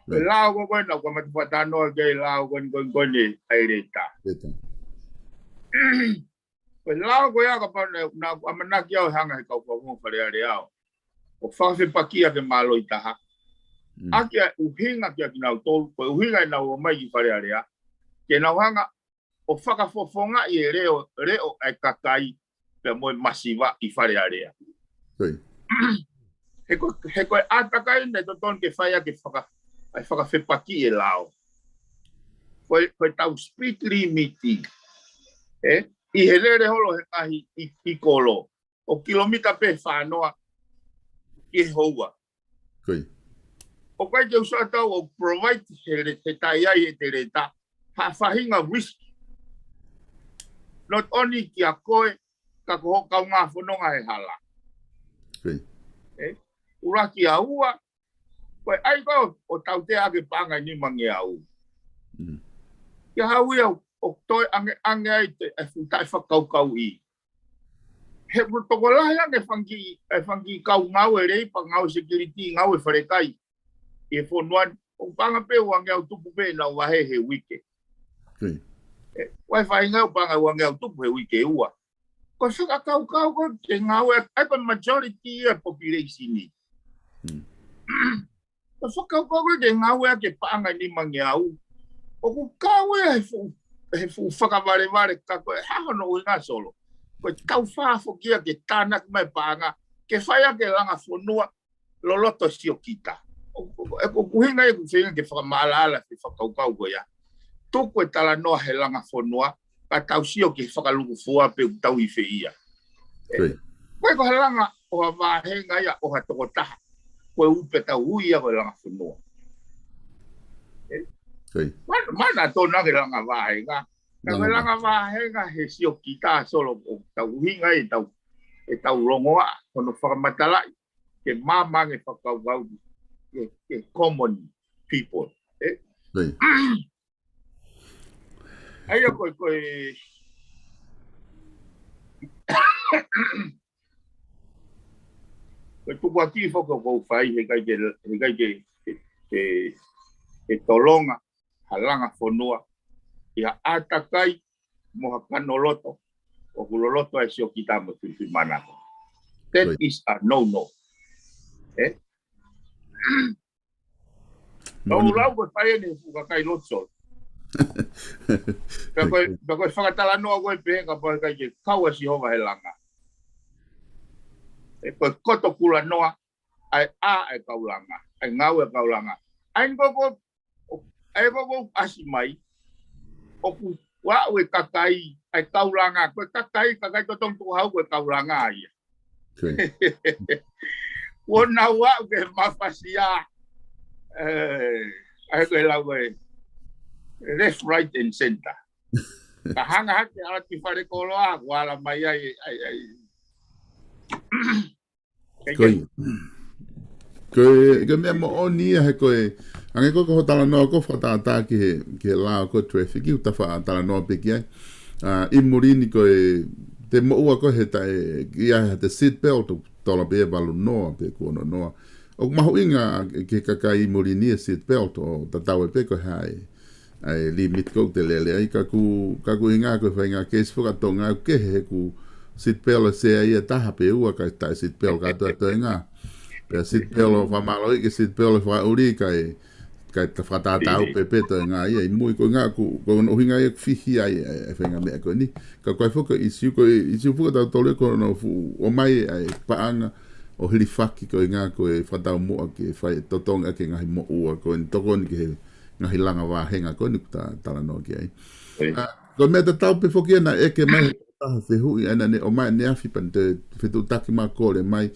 Ko e Mm. lao ko, ko ē naʻa ku kamata fakatalanoa ki ai, lao ko eni, ko eni, ko eni ʻa e leta. Leta. Ko e lao ko ia kapau naʻa, naʻa ku ʻamanaki au ʻe hanga he kau fakafofonga Fale Alea ʻo fakafepakiʻi ʻaki e mālohi taha. Mm. ʻAki ʻa e ʻuhinga kiate kinautolu, ko e ʻuhinga ʻenau ō mai ki Fale Alea. Ke nau hanga ʻo fakafofongaʻi e leʻo, leʻo ʻa e kakai pea mo e masiva ʻi Fale Alea. Ko ia. He ko, he ko e ʻātakai naʻe totonu ke fai ʻaki e faka, ʻa e fakafepakiʻi e lao. Ko e, ko e tau speed limit, ē? ʻI he lele holo he ngaahi ʻi, ʻi kolo. ʻO kilomita pē fā noa ki he houa. Ko ia. ʻOku ʻikai ke u sio atu au ʻoku provide he le, he taʻe ʻi ai e teleta ha faʻahinga risk. Not only kiate koe, ka ko hoʻo kaungā fononga he hala. Ko ia. Ē? ʻUluaki, ʻa ua, ko e ʻai ko ē ʻo tautea ʻaki e paʻanga ʻe nimangeau. Mm. Ke hau ia ʻo toe ʻangeʻange ai e fuʻu taʻefakakaukauʻi. He ʻoku tokolahi ange e fanga kiʻi, e fanga kiʻi kau ngāue lei pea ngāue security, ngāue falekai ʻi he fonua ni, ʻoku paʻanga pē uangeau tupu pē ʻenau vahe he uike. Ko ia. Ē, ʻoku ʻi ai e faʻahinga ʻoku paʻanga uangeau tupu he uike ʻe ua. Ko e fakakaukau ko ē ke ngāue, ʻa ia ko e majority ia e population ni. Mm. Ko e fakakaukau ko ē ke ngāue ʻaki e paʻanga ʻe nimangeau. ʻOku kau ia he fuʻu, he fuʻu fakavalevale ka ko e hā hono ʻuhinga Solo. Ko e tau fā foki ia ke tānaki mai e paʻanga, ke fai ʻaki e langa fonua loloto siokita. ʻO, ʻo, ʻo, ʻoku ʻuhinga ia ʻoku feinga ke fakamaʻalaʻala e fakakaukau ko ia. Tuku e talanoa he langa fonua, ka tau sio ki he fakalūkufua pe ʻoku tau ʻi fē ia. Ē, Ko ia. ko e ko ha langa ʻo ha vāhenga ia ʻo ha tokotaha. Ko e ʻū pē tau ui ia ko e langa fonua. Ē? Ko ia. Mana, mana tona ke langa vāhenga. Ka ko e langa vāhenga he siokita Solo ʻoku tau ʻuhinga ʻetau, ʻetau longoaʻa, hono fakamatalaʻi, ke māmani fakakaukau, ke, ke common people. ʻE? ʻA ia ko e, ko e, ko e tukuakiʻi foki ʻoku ou fai, heʻikai ke, heʻikai ke, ke, ke tolonga ha langa fonua ʻi ha ʻātakai mo ha kanoloto ʻoku loloto ai e siokita mo e filifilimānako. That is a no-no. ʻE? Tau lau ko e fai eni he fuʻu kakai lotu Solo. Pea ko e, pea ko e fakatalanoa ko e pehē kapau heʻikai ke kau ʻa Sihova he langa. ʻE ko e koto kulanoa, ʻa e ʻā ʻa e kau langa, ʻa e ngāue ʻa e kau langa. ʻA ia ko, ko, ʻa ia ko, ko ʻasi mai, ʻoku aʻu e kakai, ʻa e kau langa, ko e kakai, kakai totonu tukuhau ko e kau langa ia. Kuo nau aʻu ke mafasia. ʻE, ʻa ia ko e lau ko e left, right and center. Ka hanga hake ʻa e ʻalu ki fale koloa, kuo ala mai ai, ai, ai. Ko ia. Ko e, ko e meʻa moʻoni ia he ko e, hangē ko e ko hoʻo talanoa ko e fakatātā ki he, ki he lao ko e traffic, ʻoku ta faʻa talanoa pē ki ai. ʻA, ʻi muli ni ko e, te moʻua ko e he taʻe, ʻi ai ha te seat belt, ʻoku tola pē valu noa pe kuo ono noa. ʻOku mahuʻinga ki he kakai ʻi muli ni e seat belt ʻo tatau ai pē ko e hā e ʻa e limit ko ē ʻoku te lele ai, ka ʻoku, ka ʻoku ʻuhinga ko e faʻahinga keisi fakatonga ʻoku kehe he ʻoku seat belt ʻa e sea ia ʻe taha pe ua, kae taʻe seat belt kātoa e toenga. Pea seat belt ʻo fakamālohiʻi ke seat belt ʻo fakaʻuli kae, kae ta fakatātā pē pē toenga ia ʻi mui, ko e ʻuhinga ʻoku, ko hono ʻuhinga ia ʻoku fihi ai e, e faʻahinga meʻa ko eni. Ka ko e foki ʻisiū, ko e ʻisiū foki ʻa tautolu ko hono fuʻu ʻomai ʻa e paʻanga ʻo hilifaki ko e ʻuhinga ko e fakataumuʻa ke fai totongi ʻaki e ngaahi moʻua ko eni tokoni ki he ngaahi langa vāhenga ko eni ʻoku ta talanoa ki ai. ʻA, ko e meʻa tatau pē foki ena ʻeke mai ha taha fehuʻi ʻa ena ne ʻomai ʻaneafi pea ne toe fetuʻutaki mai kole mai.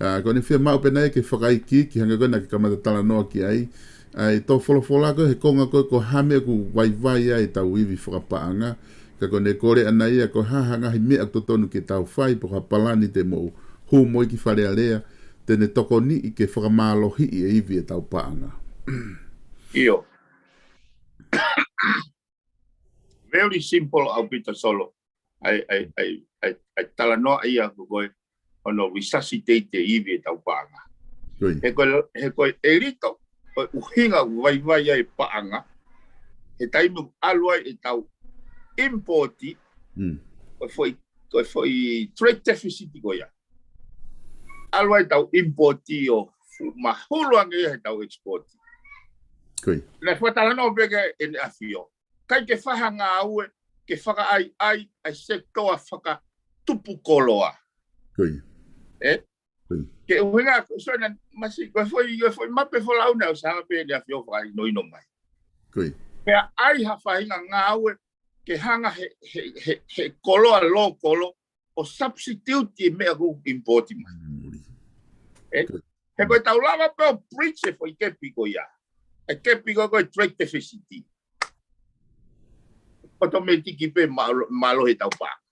ʻA, ko ʻene fiemaʻu pē ena ia ke fakaikiiki hangē ko ena ke kamata talanoa ki ai. ʻA e tō folofola ko e he konga ko e ko e hā e meʻa ʻoku vaivai ai ʻetau ivi fakapaʻanga. Ka ko ʻene kole ʻana ia ko e hā ha ngaahi meʻa ʻoku totonu ke tau fai pe ko ha palani te mou hū mo ia ki Fale Alea te ne tokoniʻi ke fakamālohiʻi e ivi ʻetau paʻanga. ʻIo. Very simple ʻaupito Solo. ʻA e, ʻa e, ʻa e, ʻa e, ʻa e talanoa ia ko e hono resuscitate e ivi ʻetau paʻanga. He ko e, he ko e ʻelito, ko e ʻuhinga ʻoku vaivai ai e paʻanga, he taimi ʻoku ʻalu ai ʻetau import, ko e foʻi, ko e foʻi trade deficit ko ia. ʻAlu ai ʻetau import ʻo fuʻu mahulu ange ia heʻetau export. Naʻe fakatalanoa pē ki ai ʻEne ʻAfio. ʻIkai ke fai ha ngāue ke fakaʻaiʻai ʻa e sekitoa fakatupu koloa. ʻE? Ke ʻuhinga, ko e sona masi, ko e foʻi, ko e foʻi mape folau naʻe ʻosi hanga pē ʻEne ʻAfio ʻo fakahinohino mai. Pea ʻai ha faʻahinga ngāue ke hanga he, he, he, he koloa lōkolo ʻo substitute e meʻa ʻoku import mai. ʻE? He ko e tau lava pē ʻo breach e foʻi kepi ko ia. E kepi ko e ko e trade deficit. Automatic pē mālo-, mālohi ʻetau paʻanga.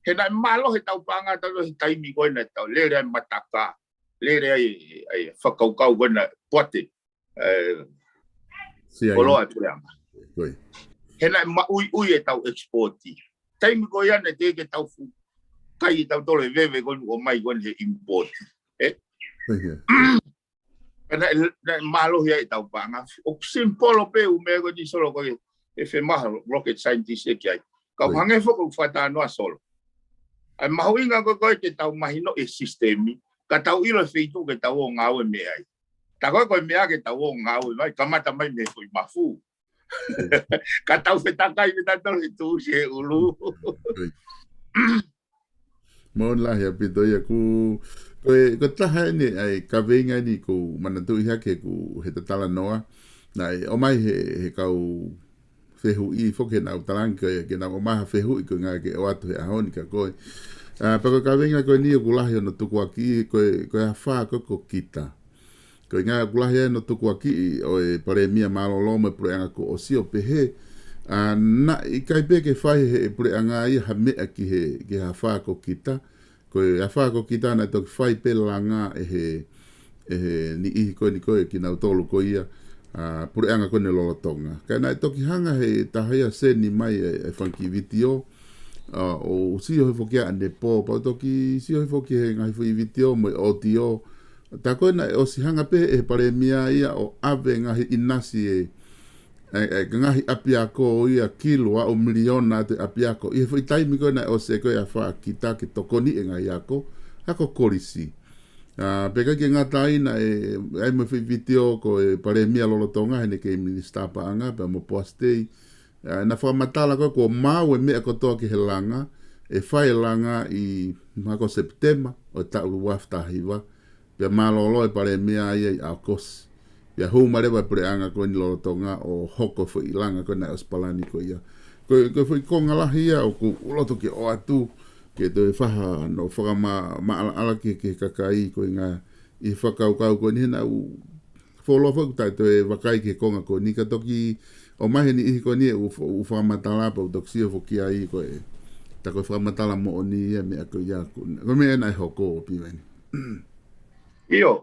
He naʻe mālohi ʻetau paʻanga talu he taimi ko ē naʻe tau lele ai mataka, lele ai, ai fakakaukau ko ē naʻe poate, ʻe, koloa ʻe puleʻanga. He naʻe maʻuiʻui ʻetau export. Taimi ko ia naʻe teʻeki ke tau fuʻu kai ʻe tautolu e veve ko eni ʻoku ʻomai ko eni he import. ʻE? Ka naʻe, naʻe mālohi ai ʻetau paʻanga. ʻOku simple pē ʻū meʻa ko eni Solo ko e, ʻe fiemaʻu ha rocket scientist ʻe ki ai. Ka ʻoku hangē foki ʻoku fakatalanoa Solo. ʻA e mahuʻinga ko e ko e ke tau mahinoʻi e sisitemi, ka tau ʻilo e feituʻu ke tau ō ngāue mei ai. Tā ko e ko e meʻa ke tau ō ngāue mai, kamata mai mei he foʻi mafu. Ka tau fetakai mei tautolu he tuʻusi he ʻulu. Mālō lahi ʻaupito ia ku, ko e, ko e taha eni ʻa e kaveinga eni ʻoku ou manatuʻi hake ʻoku heʻeta talanoa. Naʻe ʻomai he, he kau fehuʻi foki heʻenau talangi ko e, ke nau ʻomai ha fehuʻi ko e ʻuhinga ke ʻoatu he ʻaho ni kia koe. ʻA, pea ko e kaveinga ko eni ʻoku lahi hono tukuakiʻi, ko e, ko e afā ko e ko kita. Ko e ʻuhinga ʻoku lahi ai hono tukuakiʻi ʻo e palēmia mālōlō mo e puleʻanga kuo ʻosi ʻo pehē, ʻA, naʻe ʻikai pē ke fai he puleʻanga ia ha meʻa ki he, ki he afā ko kita. Ko e afā ko kita naʻe toki fai pē langa ʻe he, ʻe he niʻihi ko eni ko ē kinautolu ko ia, ʻa, puleʻanga ko eni lolotonga. Ka naʻe toki hanga he taha ia ʻo send mai e, e fanga kiʻi vitiō, ʻa, ʻo sio hifo ki ai ʻanepō, pea u toki sio hifo ki he ngaahi foʻi vitiō mo e ʻōtiō. Tā ko ē naʻe ʻosi hanga pē ʻe he palēmia ia ʻo ʻave ngaahi ʻinasi e, e, e ngaahi ʻapiako ia kilu ʻa ʻo miliona atu e ʻapiako. ʻI he foʻi taimi ko ē naʻe ʻosi e ko ē afā kita ke tokoniʻi e ngaahi ako, ako kolisi. ʻA, pea ʻikai ke ngata ai naʻe, ʻi ai mo e foʻi vitiō ko e palēmia lolotonga heʻene kei minisitā paʻanga, pea mo Poasi Tei. ʻA, naʻe fakamatala ko ē kuo maau e meʻa kotoa ki he langa, ʻe fai e langa ʻi he māhina ko Sepitema ʻo e taʻu ua afe taha hiva. Pea mālōlō e palēmia ia ʻi ʻAokosi. Pea hū mai leva e puleʻanga ko eni lolotonga ʻo hoko e foʻi langa ko ē naʻe ʻosi palani ko ia. Ko e, ko e foʻi konga lahi ia ʻoku ou loto ke ʻoatu, ke toe fai hano fakama-, maʻalaʻala ki he, ki he kakai ko e ngaahi fakakaukau ko eni he naʻa ku fuoloa foki ʻoku taʻe toe vakai ki he konga ko eni ka toki ʻomai he niʻihi ko eni ʻoku fa-, ʻoku fakamatala pea u toki sio foki ai ko e, tā ko e fakamatala moʻoni ia meʻa ko ia ko, ko e meʻa naʻe hoko ʻo piveni. ʻIo,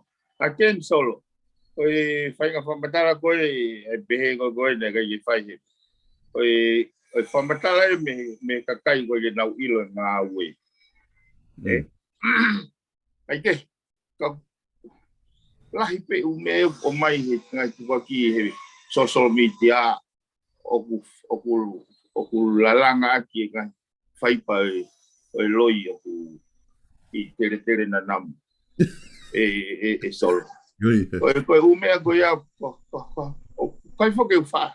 ʻa Ken Solo, ko e faʻahinga fakamatala ko ē, ʻe pehē ko ē ko ē naʻe ʻikai ke fai he. Ko e, ko e fakamatala ē mei, mei he kakai ko ē ke nau ʻilo e ngāue. ʻE? Mm. ʻAi ke, ka lahi pē ʻū meʻa ʻoku ʻomai he ngaahi tukuakiʻi he social media, ʻoku, ʻoku, ʻoku lalanga ʻaki e ngaahi faipa ʻo e, ʻo e loi ʻoku ʻi Teletele Nanamu. ʻE, ʻe, ʻe Solo. Ui. Ko e, ko e ʻū meʻa ko ia, ko, ko, ko, ʻoku ʻikai foki ke u faʻa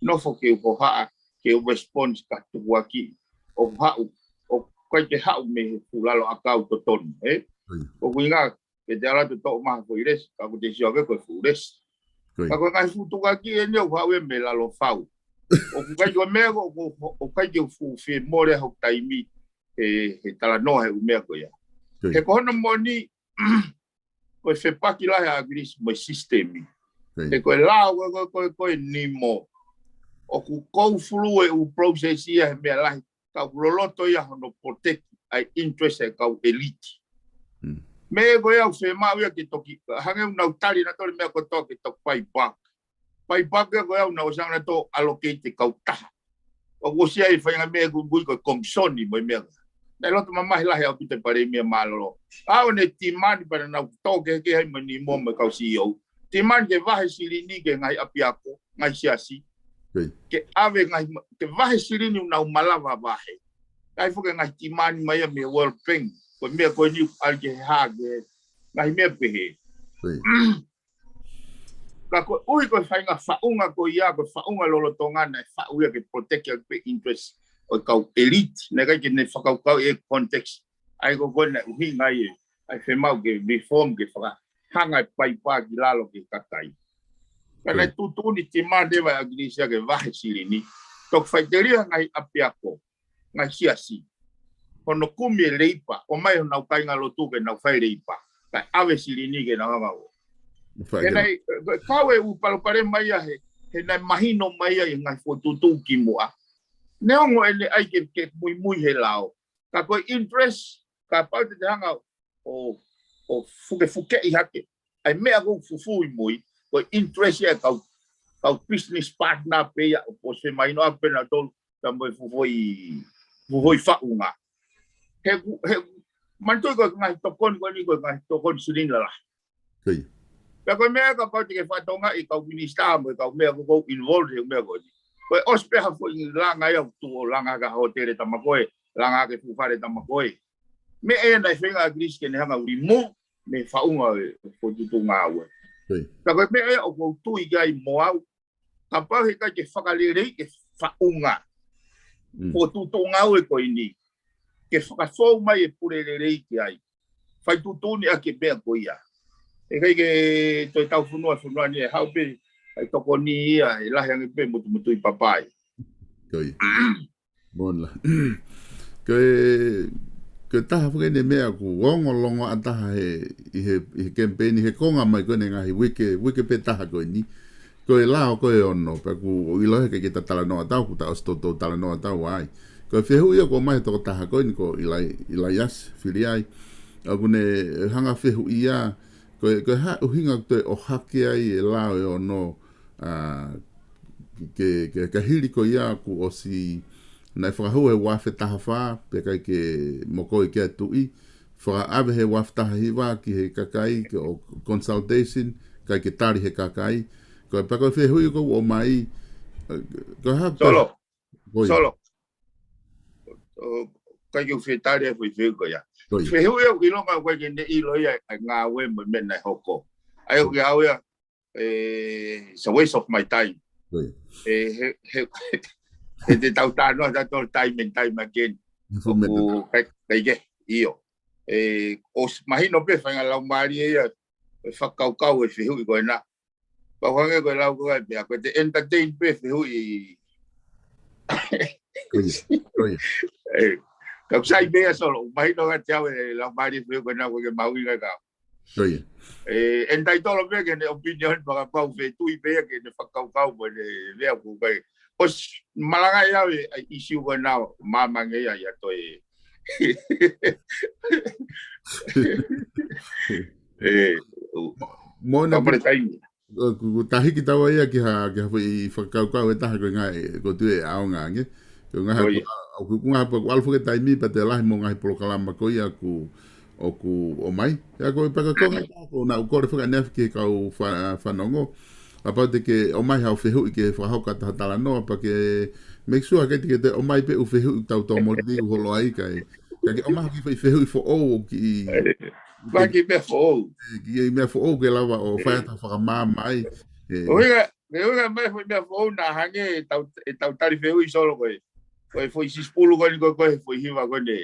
nofo ke u hohaʻa, ke u response ki ha tukuakiʻi. ʻOku haʻu, ʻoku ʻikai ke haʻu mei he fuʻu lalo ʻakau totonu, ē? Ui. ʻOku ʻuhinga, ke te ala atu ʻo toʻo mai ha foʻi lesi, ka ʻoku te sio ange ko e fuʻu lesi. Ko ia. Ka ko e ngaahi fuʻu tukuakiʻi eni ʻoku haʻu ia mei lalo fau. ʻOku ʻikai ko e meʻa ko, ko, ko, ʻoku ʻikai ke u fuʻu fie mole hoku taimi he, he talanoa he ʻū meʻa ko ia. Ko ia. He ko hono moʻoni, ko e fepaki lahi ʻa ʻAkilisi mo e sisitemi. Ko ia. He ko e lao ko, ko, ko, ko e nimo. ʻOku kau fulu e ʻū process ia he meʻa lahi ka ʻoku loloto ia hono protect ʻa e interest e kau elite. Mm. Meʻa ko ia ʻoku fiemaʻu ia ke toki, hangē ʻoku nau tali nautolu e meʻa kotoa ke toki buy back. Buy back ia ko ia ʻoku nau ʻosi hanga nautolu ʻo allocate e kautaha. ʻOku ʻosi ʻi ai e faʻahinga meʻa ʻoku ui ko e komisoni mo e meʻa. Naʻe loto mamahi lahi ʻaupito e palēmia mālōlō. ʻA ʻene demand pea naʻa nau tō kehekehe ai mo e nimo mo e kau C E O. Demand ke vahe silini ki he ngaahi ʻapiako, ngaahi siasi. Ko ia. Ke ʻave ngaahi ma-, ke vahe silini ʻoku nau malava vahe. ʻIkai foki e ngaahi demand mai ia mei he World Bank. Ko e meʻa ko eni ʻoku ʻalu ki he hā, ki he ngaahi meʻa pehē. Ko ia. Ka koeʻuhi ko e faʻahinga faʻunga ko ia, ko e faʻunga lolotonga naʻe faʻu ia ke protect ʻaki pē interest ʻo e kau elite. Naʻe ʻikai ke ne fakakaukau e context ʻa e ko ē naʻe ʻuhinga ai e, ʻa e fiemaʻu ke reform ke fakahanga e buy back ki lalo ki he kakai. Ka naʻe tuʻutuʻuni demand leva ʻe ʻAkilisi ia ke vahe silini. Toki faʻiteliha ngaahi ʻapiako, ngaahi siasi. Hono kumi e leipa, ʻomai honau kāingalotu ke nau fai leipa. Kae ʻave silini ke nau hanga ʻo. Fai ke nau. He naʻe, kau e ʻū palopalema ia he, he naʻe mahino mai ai e ngaahi fokotuʻutuʻu kimuʻa. Neongo ʻene ʻai ke, ke muimui he lao. Ka ko e interest, kapau te te hanga ʻo, ʻo fukefukeʻi hake. ʻA e meʻa ʻoku fufū ʻi mui, ko e interest ia e kau, kau business partner pē ia ʻoku ʻosi mahino ʻaupito nautolu, ka mo e fuʻu foʻi, fuʻu foʻi faʻunga. He, he, manatuʻi ko e ngaahi tokoni ko eni ko e ngaahi tokoni silini lalahi. Ko ia. Pea ko e meʻa kapau te ke fakatokangaʻi e kau minisitā mo e kau meʻa ʻoku involve he meʻa ko eni. Ko e ʻosi pē ha foʻi langa ia ʻoku tuʻu ʻo langa ki ha hōtele tama ko ē, langa ki he fuʻu fale tama ko ē. Meʻa ia naʻe feinga ʻa ʻAkilisi ke ne hanga ʻo remove mei he faʻunga e fokotuʻutuʻu ngāue. Ko ia. Ka ko e meʻa ia ʻoku ou tui ki ai mo au, kapau he ʻikai ke fakaleleiʻi e faʻunga. Mm. Fokotuʻutuʻu ngāue ko eni. Ke fakafou mai e pule lelei ki ai. Fai tuʻutuʻuni ʻaki e meʻa ko ia. ʻE ʻikai ke toe tau fonua, fonua ni ʻe haʻu pē, ʻa e tokoni ia, ʻe lahi ange pē mutumutuʻi papai. Ko ia. Mola. Ko e, ko e taha foki eni e meʻa ʻoku ongo longoaʻa taha he, ʻi he, ʻi he kemipeini he konga mai ko eni ngaahi uike, uike pē taha ko eni. Ko e lao ko ē ono, pea ʻoku ou ʻilo he ʻikai ke ta talanoa atu, kuo ta ʻosi toutou talanoa atu ai. Ko e fehuʻi ia ʻoku ʻomai he tokotaha ko eni ko ʻIlai-, ʻIlaiasi Filiai. ʻOku ne hanga fehuʻi ia, ko e, ko e hā e ʻuhinga ʻoku toe ʻohake ai e lao ʻe ono, ʻa, ke, ke, ke hili ko ia kuo ʻosi naʻe fakahū he ua afe taha fā, pea ʻikai ke mokoi ki ai e tuʻi, fakaʻave he ua afe taha hiva ki he kakai, ke ʻo consultation, ʻikai ke tali he kakai. Ko e pea ko e fehuʻi ʻoku ʻomai, ʻe, ko e hā ko e Solo. Ko ia. Solo. ʻOku ʻikai ke u fie tali e foʻi fehuʻi ko ia. Ko ia. Fehuʻi ʻoku ʻilonga ʻoku ʻikai ke ne ʻilo ia ʻa e ngāue mo e meʻa naʻe hoko. ʻA ia ʻoku ʻikai au ia, ʻe, it's a waste of my time. Ko ia. ʻE, he, he, he te tau talanoa tautolu time and time again. He fuʻu meʻa ʻoku tatau. ʻIkai, ʻikai ke, ʻio. ʻE, ʻosi mahino pē faʻahinga laumālie ia, e fakakaukau e fehuʻi ko ena. Pau hangē ko e lau ko ē, pea ko e te entertain pē fehuʻi. Ko ia, ko ia. ʻE, ka ʻoku sai pē ia Solo, mahino kiate au e laumālie fehuʻi ko ena ʻoku ʻikai ke mahuʻinga ka. Ko ia. ʻE, entitled pē ke ne opinion, pea kapau fetuʻu pē ia ke ne fakakaukau mo ne lea ko ē. ʻOsi malangaʻi au e, e issue ko ena, māmani ia ia toe. ʻE, Mo, mo na ka pale taimi. ʻOku, ʻoku ta hiki taua ia ki ha, ki ha foʻi fakakaukau ʻe taha ko e ngaahi, ʻoku ou tui ʻe ʻaonga ange. Ko e ngaahi Ko ia. ʻoku, ʻoku ngaahi ʻoku ʻalu foki e taimi pea toe lahi mo e ngaahi polokalama ko ia ʻoku, ʻoku ʻomai. ʻIa ko e pea ko e konga ʻe taha ʻoku ou kole foki ʻaneafi ki he kau fa-, fanongo. Kapau te ke ʻomai haʻo fehuʻi ke fakahoko atu ha talanoa pea ke make sure ke te ke toe ʻomai pē ʻū fehuʻi tau tō moli holo ai kae. Ka ke ʻomai ha kiʻi foʻi fehuʻi foʻou ʻoku kiʻi ʻE, ʻoku kiʻi meʻa foʻou. ʻE, kiʻi meʻa foʻou ke lava ʻo fai ʻe, atu ha fakamaama ai. ʻE, ʻuhinga, ʻuhinga mai foʻi meʻa foʻou naʻa hangē ʻetau, ʻetau tali fehuʻi Solo ko ē. Ko e foʻi sisipulu ko eni ko ē, ko e foʻi hiva ko eni.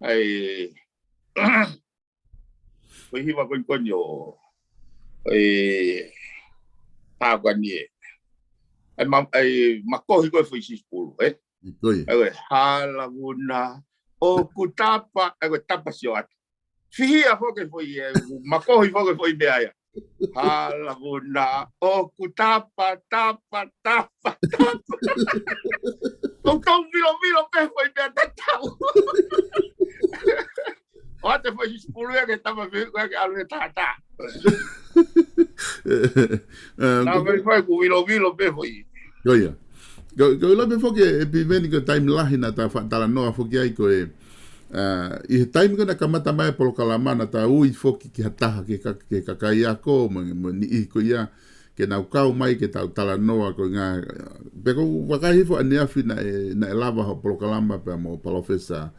ʻAi, foʻi hiva ko eni ko eni ʻo, ʻe, pā ko eni ē. ʻAi, ma-, ʻai, makohi ko e foʻi sisipulu, ē? Ko ia. ʻAi, ko e, hala vuna, ʻoku tapa, ʻai, ko e tapa sio atu. Fihia foki e foʻi, ʻe, makohi foki e foʻi meʻa ia. Hala vuna, ʻoku tapa, tapa, tapa, tapa. ʻOku tau vilovilo pē foʻi meʻa tatau. ʻOatu e foʻi sisipulu ia ke tapa pē, ko e ke ʻalu he tātā. ʻE, ʻe, Nā ko e meʻa foʻi ʻoku vilovilo pē foʻi. Ko ia. Ko, ko e ʻilo pē foki ʻe Piveni ko e taimi lahi naʻa ta faʻa talanoa foki ai ko e, ʻa, ʻi he taimi ko ē naʻe kamata mai e polokalama naʻa ta ui foki ki ha taha ki he ka-, ki he kakai ako, mo, mo e niʻihi ko ia, ke nau kau mai ke tau talanoa ko e ngaahi, pea ʻoku ou vakai hifo ʻaneafi naʻe, naʻe lava hoʻo polokalama pea mo Palōfesa,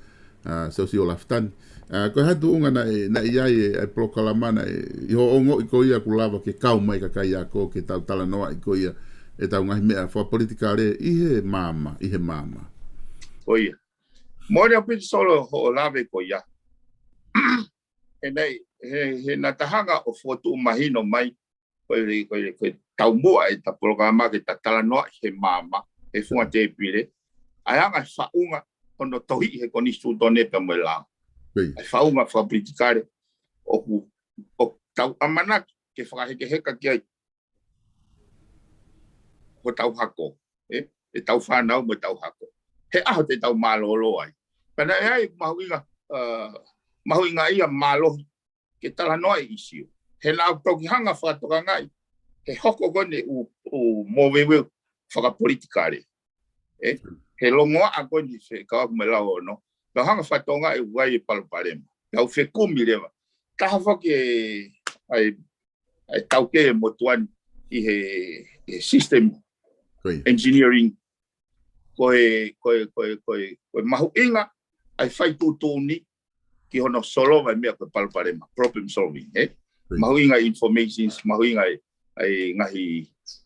ʻa, Siosiua Lafitani. ʻA, ko e hā e tuʻunga naʻe, naʻe ʻi ai e, e polokalama naʻe, ʻi hoʻo ongoʻi ko ia ʻoku lava ke kau mai e kakai ako ke tau talanoaʻi ko ia ʻetau ngaahi meʻa fakapolitikale ʻi he maama, ʻi he maama. Ko ia. Moʻoni ʻaupito Solo hoʻo lave ko ia. He naʻe, he, he naʻa ta hanga ʻo fokotuʻu mahino mai, ko e, ko e, ko e taumuʻa ʻeta polokalama ke ta talanoaʻi he maama, he funga tēpile, ʻa e anga e faʻunga hono tohiʻi he konisitūtone pea mo e lao. Ko ia. ʻA e faʻunga fakapolitikale, ʻoku, ʻoku tau ʻamanaki ke fakahekeheka ki ai hotau hako, ē? ʻEtau fānau mo ʻetau hako. He ʻaho te tau mālōlō ai. Pea naʻe ʻi ai e mahuʻinga, ʻa, mahuʻingaʻia mālohi ke talanoaʻi e ʻīsiu. He naʻa ku toki hanga fakatokangaʻi he hoko ko eni ʻū, ʻū moveuveu fakapolitikale. Ē? He longoaʻa ko eni fekauʻaki mo e lao ono. Naʻa ku hanga fakatokangaʻi ʻoku ʻi ai e palopalema. Naʻa ku fekumi leva. Taha foki e, ʻai, ʻai taukei e motuʻa ni ʻi he, he system Ko ia. engineering. Ko e, ko e, ko e, ko e, ko e mahuʻinga ʻa e fai tuʻutuʻuni ki hono solova e meʻa ko e palopalema, problem solving, ē? Ko ia. Mahuʻinga e informations, mahuʻinga e, e ngaahi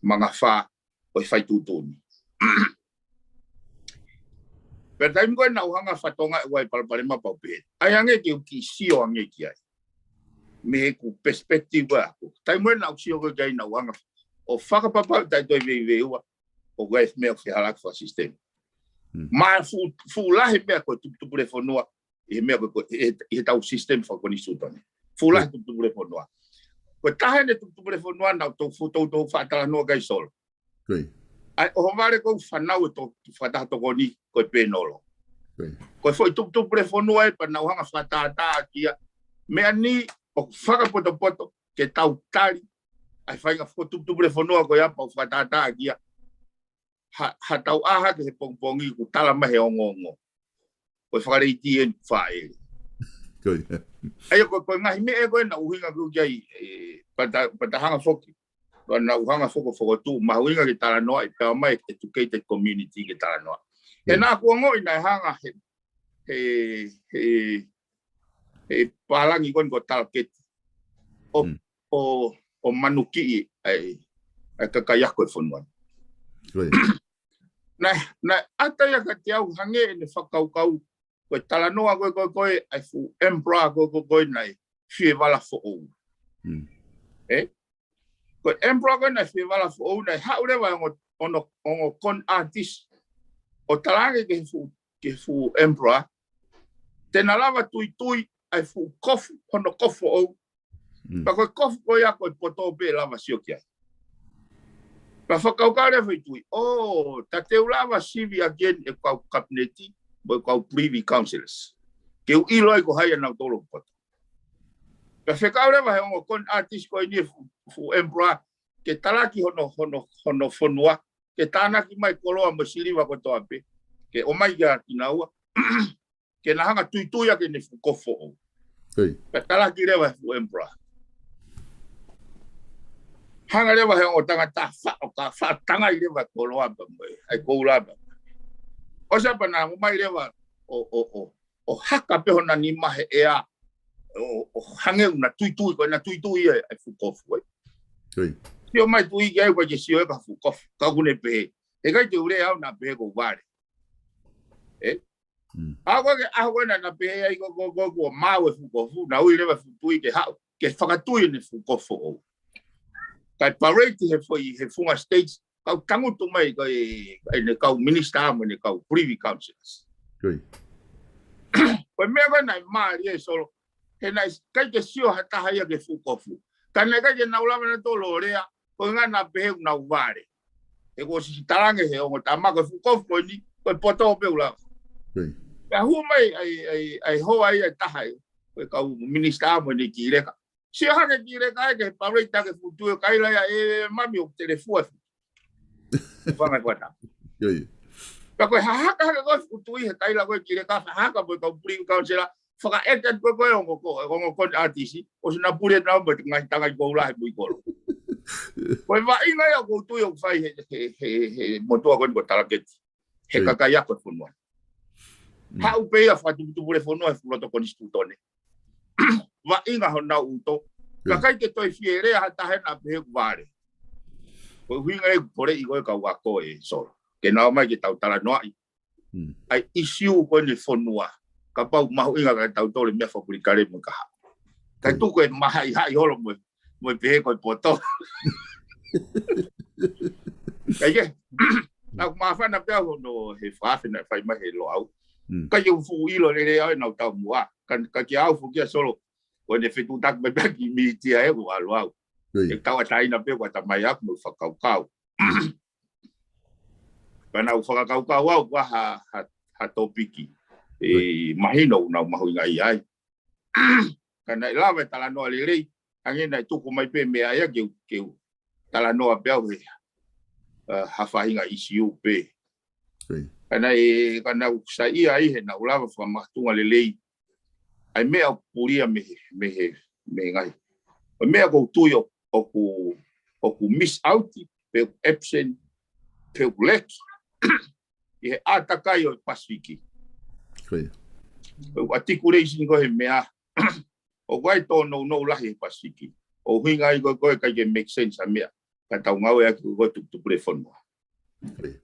mangafā ʻo e fai tuʻutuʻuni. Pea taimi ko ē naʻa ku hanga fakatokangaʻi ʻoku ʻi ai e palopalema pea u pehē, ʻai ange ke u kiʻi sio ange ki ai. Mei heʻeku perspective ʻaʻaku. Taimi ko ē naʻa ku sio ko ē ki ai naʻa ku hanga ʻo fakapapauʻi taʻe toe veiveiua ʻoku ʻi ai e meʻa ʻoku fehālaaki fakasisitemi. Mm. Mo e fuʻu, fuʻu lahi e meʻa ko e tuputupulefonua, ʻi he meʻa ko e, ko e, ʻi he, ʻi heʻetau sisitemi fakakonisitūtone. Fuʻu lahi e tuputupulefonua. Ko e taha eni e tuputupulefonua naʻa tau fuʻu toutou fakatalanoa ki ai Solo. ʻA e ʻohovale ko e fānau e toko, fakataha tokoni ko e pēnolo. Ko e foʻi tuputupulefonua ē pea naʻa ku hanga fakatātā ki ai. Meʻa ni ʻoku fakapotopoto ke tau tali ʻa e faʻahinga foʻi tuputupulefonua ko ia pea u fakatātā ki ai. Ha, ha tau ʻā hake he pongipongi kuo tala mai he ongoongo. Ko e fakaleiti eni fāʻele. ʻA ia ko, ko e ngaahi meʻa ko ē naʻa ku ʻuhinga ki ai, ē, pea ta, pea ta hanga foki. Pea naʻa ku hanga foki ʻo fokotuʻu mahuʻinga ke talanoaʻi pea mai educated community ke talanoa. He naʻa ku ongoʻi naʻe hanga he, he, he, he pālangi ko eni ko e talaketi ʻo, ʻo, ʻo manukiʻi ʻa e, ʻa e kakai ako e fonua. Naʻe, naʻe ʻata ia kiate au hangē ʻene fakakaukau ko e talanoa ko ē, ko ē, ko ē, ʻa e fuʻu emperor ko ē, ko ē, ko ē naʻe fievala foʻou. Ē? Ko e emperor ko ē naʻe fievala foʻou naʻe haʻu leva e ongo, ongo, ongo con artist ʻo talaange ki he fuʻu, ki he fuʻu emperor te na lava tuitui ʻa e fuʻu kofu, hono kofu foʻou. Pea ko e kofu ko ia ko e poto pē lava sio ki ai. Pea fakakaukau leva e foʻi tui, ʻo, ta te u lava sivi ʻaki eni e kau kapineti, mo e kau privy councillors. Ke u ʻilo ai ko hai ʻa nautolu ʻoku poto. Pea fekau leva he ongo con artist ko eni e fuʻu, fuʻu emperor, ke talaki hono, hono, hono fonua, ke tānaki mai koloa mo siliva kotoa pē, ke ʻomai kia kinaua, ke na hanga tuitui ʻaki ʻene fuʻu kofu foʻou. Pea talaki leva he fuʻu emperor. Hanga leva he ongo tangata faʻo ka faʻa tangai leva koloa pea mo e, ʻa e koula pea mo e. ʻOsi pea na ʻomai leva ʻo, ʻo, ʻo, ʻo haka pē hona nima he ʻea, ʻo, ʻo hangē ʻoku na tuitui, ko ʻena tuitui ia ʻa e fuʻu kofu ē. Sio mai tui ki ai ʻoku ʻikai ke sio ia ki ha fuʻu kofu, ka ʻoku ne pehē, ʻe ʻikai te u lea au naʻa pehē ʻoku ou vale. Ē? ʻA ko ē ke, ʻa ko ē naʻa na pehē ai ko, ko, ko, kuo maau e fuʻu kofu, na ui leva e fuʻu tui ke haʻu, ke fakatui ʻene fuʻu kofu foʻou. Kae parade he foʻi, he funga stage, kau tangutu mai ko e, ʻene kau minister mo ʻene kau privy councillors. Ko e meʻa ko ē naʻe mālie Solo, he naʻe ʻikai ke sio ha taha ia ki he fuʻu kofu. Ka naʻe ʻikai ke nau lava nautolu ʻo lea, ko e ʻuhinga naʻa pehē ʻoku nau vale. He kuo ʻosi talaange he ongo tama ko e fuʻu kofu ko eni, ko e poto pē ʻoku lava. Pea hū mai ʻa e, ʻa e, ʻa e hoa ia ʻe taha ē, ko e kau minister mo ʻene kiʻi leka. Sio hake kiʻi leka ē ki he parade ʻa e fuʻu tui ʻo kaila ia ē mami ʻoku telefua e fuʻu tui. Fanga kuata. Pea ko e hahaka hake ko e fuʻu tui he kaila ko e kiʻi leka, hahaka mo e kau privy councillor, fakaʻeke atu ko e, ko e ongo ko, ongo con artist, ʻosi na pule nau mo e ngaahi tangai koula he mui kolo. Ko e vaʻinga ia ʻoku ou tui ʻoku fai he, he, he, he motuʻa ko eni ko Talaketi. He kakai ako e fonua. Haʻu pē ia fakatuputupulefonua he fuʻu loto konisitūtone. Vaʻinga honau ʻuto. Kakai ke toe fie lea ha taha naʻa pehē ʻoku vale. Ko e ʻuhinga ē ʻoku poleʻi ko e kau ako ē Solo. Ke nau ō mai ke tau talanoaʻi ʻa e ʻisiū ko eni e fonua. Kapau mahuʻinga kiate kitautolu e meʻa fakapolitikale mo e kahaʻu. Kae tuku e mahaʻihaʻi holo mo e, mo e pehē ko e poto. Kae kehe, naʻa ku māfana pē au hono he fakaafe naʻe fai mai he Loʻau. Kae ʻikai ke u fuʻu ʻilo lelei au ʻenau taumuʻa. Ka, ka kiate au foki ʻa Solo, ko ʻene fetuʻutaki mai pē ki he mītia ē ʻoku ʻalu au. ʻE tauʻatāina pē ʻoku ʻatamai aku mo e fakakaukau. Pea naʻa ku fakakaukau au ki ha, ha, ha tōpiki ʻe mahino ʻoku nau mahuʻingaʻia ai. Ka naʻe lava e talanoa lelei, hangē naʻe tuku mai pē meʻa ia ke u, ke u talanoa pē au he, ʻa, ha faʻahinga ʻisiū pē. Ka naʻe, ka naʻa ku saiʻia ai he naʻa ku lava fakamakatuʻunga lelei ʻa e meʻa ʻoku pulia mei he, mei he, mei he ngaahi. ʻA e meʻa ʻoku ou tui ʻo, ʻoku, ʻoku miss out, pe ʻoku absent, pe ʻoku lack ʻi he ʻātakai ʻo e Pasifiki. Pe ʻoku articulation ko e meʻa, ʻoku ʻi ai e tōnounou lahi he Pasifiki. ʻUhinga ia ko e, ko e ʻikai ke make sense ʻa e meʻa ka tau ngāueʻaki ko e tuputupulefonua.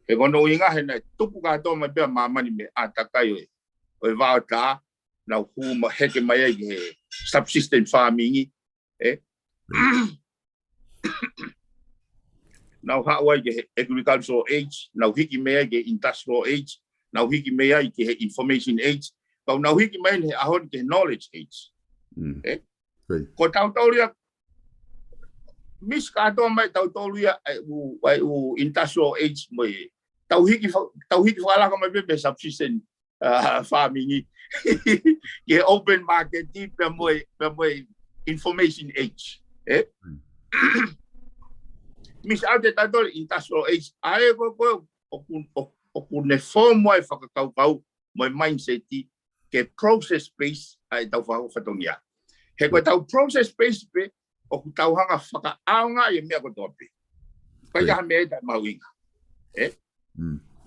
He ko hono ʻuhinga he naʻe tupu kātoa mai pē ʻa māmani mei he ʻātakai ʻo e, ʻo e vaotā, nau hū mai heke mai ai ki he subsistence farming, ē? Nau haʻu ai ki he agricultural age, nau hiki mai ai ki he industrial age, nau hiki mai ai ki he information age, pea nau hiki mai he ʻaho ni ki he knowledge age. Ē? Ko tautolu ia, mix kātoa mai tautolu ia ʻa e ʻū, ʻa e ʻū industrial age mo e. Tau hiki fa-, tau hiki fakalaka mai pē mei he subsistence, uh, farming ʻi he open market ʻi pea mo e, pea mo e information age. Eh? Mix out ʻe tautolu industrial age. ʻA ē ko, ko, ʻoku, ʻo-, ʻoku ne form ai e fakakaukau mo e mindset ke process base ʻa e tau faka-, fatongia. He ko e tau process base pē, ʻoku tau hanga fakaʻaongaʻi e meʻa kotoa pē. Ko ia ha meʻa ʻe taʻe mahuʻinga. Eh?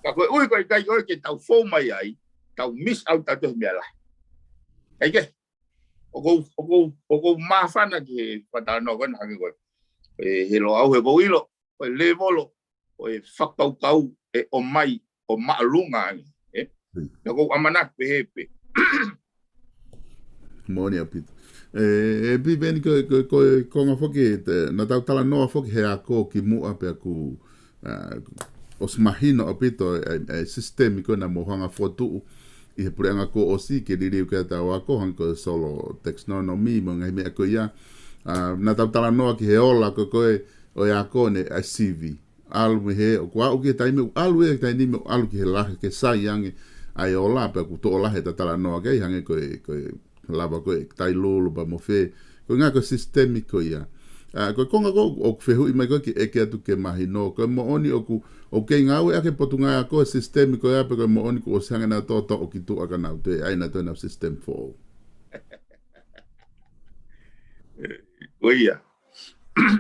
Ka ko e ʻuhi ko e kai ko e ke tau fou mai ai, tau mix out tautolu he meʻa lahi. ʻAi ke, ʻoku ou, ʻoku ou, ʻoku ou māfana ki he fatalanoa ko ena hake ko e. E, he lo au he ko ilo, ko e levolo, ko e fakakaukau, e ʻomai, ʻo māʻolunga ange. Eh? Ka ʻoku ou ʻamanaki pehē pē. Moʻoni ʻaupito. E, e Piveni ko, ko, ko e konga foki, te, naʻa tau talanoa foki he ako kimuʻa pea ʻoku, a, ʻosi mahino ʻaupito e, e, e sisitemi ko ena mou hanga fokotuʻu ʻi he puleʻanga kuo ʻosi ke liliu ke tau ako hangē ko e solar taxonomy mo e ngaahi meʻa ko ia. A, naʻa tau talanoa ki he ola ko, ko e, ʻo e ako ne ʻa e sivi. ʻAlu mei he, ʻoku aʻu ki he taimi, ʻalu ia ki he taimi, ʻalu ki he lahi, ke sai ange ʻa e ola, pea ʻoku toʻo lahi ʻeta talanoa ki ai, hangē ko e, ko e lava ko e Tailulu pea mo fē. Ko e ngaahi ko e sisitemi ko ia. A, ko e konga ko, ʻoku fehuʻi mai ko e ke ʻeke atu ke mahino. Ko e moʻoni ʻoku, ʻoku kei ngāueʻaki ʻe he Potungāue Ako e sisitemi ko ia, pe ko e moʻoni kuo ʻosi hanga ʻe nautolu ʻo toʻo ki tuʻa ka nau toe ʻai ʻe nautolu ʻenau sisitemi foʻou. Ko ia.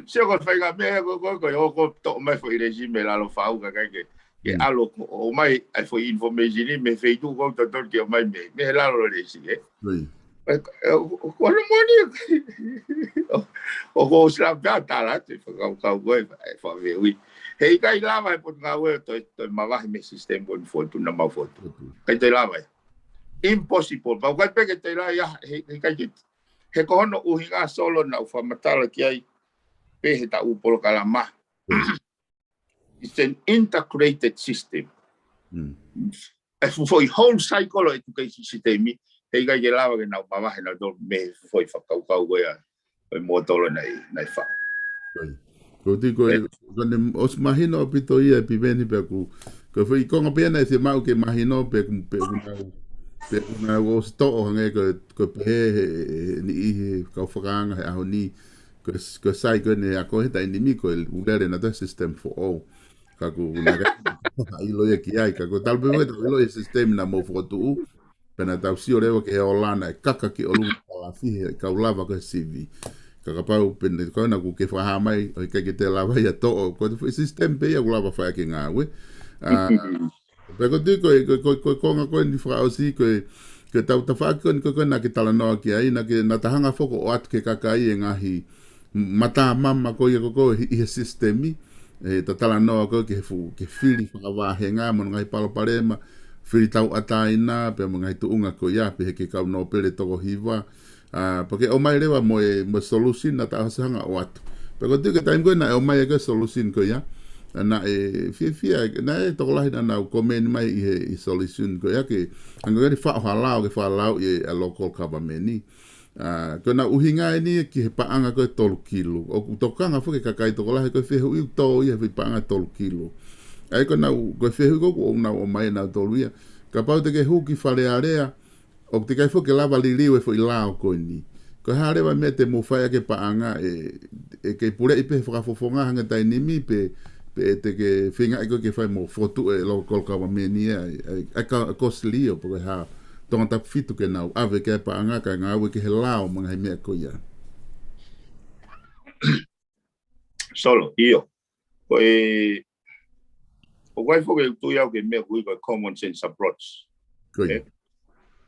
Sio ko e faʻahinga meʻa ko, ko, ko, ʻoku toʻo mai foʻi lesi mei lalo fau kakai ke, ke ʻalu ko, ʻomai ʻa e foʻi information ni mei he feituʻu ko tautolu ke ʻomai mei, mei he lalo lesi, eh? Ko ia. E, e, ʻo, ʻo, ko hono moʻoni, ʻo, ʻoku ou sila pea tala, te fakakaukau ko e, e fakaveui. He ʻikai lava e Potungāue ʻo toe, toe mavahe mei he sisitemi ko eni fotu, naʻa mau fotu. ʻIkai toe lava ia. Impossible. Pau kai pē ke toe lava ia, he, he ʻikai ke, he ko hono ʻuhinga Solo naʻa ku fakamatala ki ai, pē he taʻu polokalama. It's an integrated system. E fu-, foʻi whole cycle ʻo e education system, he ʻikai ke lava ke nau mavahe nautolu mei he foʻi fakakaukau ko ia, ʻo e mōtolo naʻe, naʻe faʻu. Ko e, ko e, ko e, ko e ne ʻosi mahino ʻaupito ia e Piveni pea ʻoku, ko e foʻi konga pē ia naʻe fiemaʻu ke mahino pea ʻoku, pea ʻoku nau, pea ʻoku nau ʻosi toʻo hangē ko e, ko e pehē he, he, he niʻihi he kau fakaanga he ʻaho ni, ko e, ko e sai ko eni ako he taimi ni ko e ʻū lele nautolu he sisitemi foʻou. Ka ʻoku naʻe ʻikai ʻilo ia ki ai, ka ʻoku talu pē mo ʻetau ʻilo e sisitemi naʻa mou fokotuʻu, pea naʻa tau sio leva ki he ola naʻe kaka ki ʻolunga talafi he kau lava ko e sivi. Ka kapau pē naʻe ko ena ʻoku ke fakahā mai, ʻoku ʻikai ke toe lava ia toʻo, ko e foʻi sisitemi pē ia ʻoku lava fai ʻaki e ngāue. A, pea ko e tui ko e, ko e, ko e, ko e konga ko eni fakaʻosi ko e, ko e tau tafaʻaki ko eni ko e, ko e naʻa ke talanoa ki ai, naʻa ke, naʻa ta hanga foki ʻo ʻoatu ki he kakai e ngaahi matamama ko ia ko e, ko e ʻi he sisitemi, e ta talanoa ko e ki he fu-, ki he fili fakavahenga mo e ngaahi palopalema, fili tauʻatāina, pea mo e ngaahi tuʻunga ko ia, pehē ki he kau nōpele toko hiva, a, pea ke ʻomai leva mo e, mo e solution naʻa ta ʻosi hanga ʻo ʻoatu. Pea ko e tui ko e taimi ko ē naʻe ʻomai ʻaki e solution ko ia, a, naʻe fiefia, naʻe tokolahi naʻa nau comment mai ʻi he, ʻi he solution ko ia ke, hangē ko eni faʻohala ʻo ke fakalauʻi e, a, local government ni. A, ko ʻenau ʻuhinga eni ki he paʻanga ko e tolu kilu. ʻOku tokanga foki e kakai tokolahi ko e fehuʻi ʻoku tō ia he foʻi paʻanga tolu kilu. ʻA ia ko ʻenau, ko e fehuʻi ko ē ʻoku nau ʻomai ʻe nautolu ia. Kapau te ke hū ki Fale Alea, ʻoku teʻeki ai foki ke lava liliu e foʻi lao ko eni. Ko e hā leva e meʻa te mou fai ʻaki e paʻanga e, ʻe kei puleʻi pē he fakafofonga hangē taimi ni pe, pe te ke feingaʻi ko ē ke fai mo fokotuʻu e local government ni ʻa e, ʻa e, ʻa e ka-, cost lio pe ko e hā Tongatapu fitu ke nau ʻave ki ai e paʻanga kae ngāue ki he lao mo e ngaahi meʻa ko ia. Solo, ʻio. Ko e, ʻoku ʻi ai foki e tui au ki he meʻa ʻoku ui ko e common sense approach. Ko ia. Eh?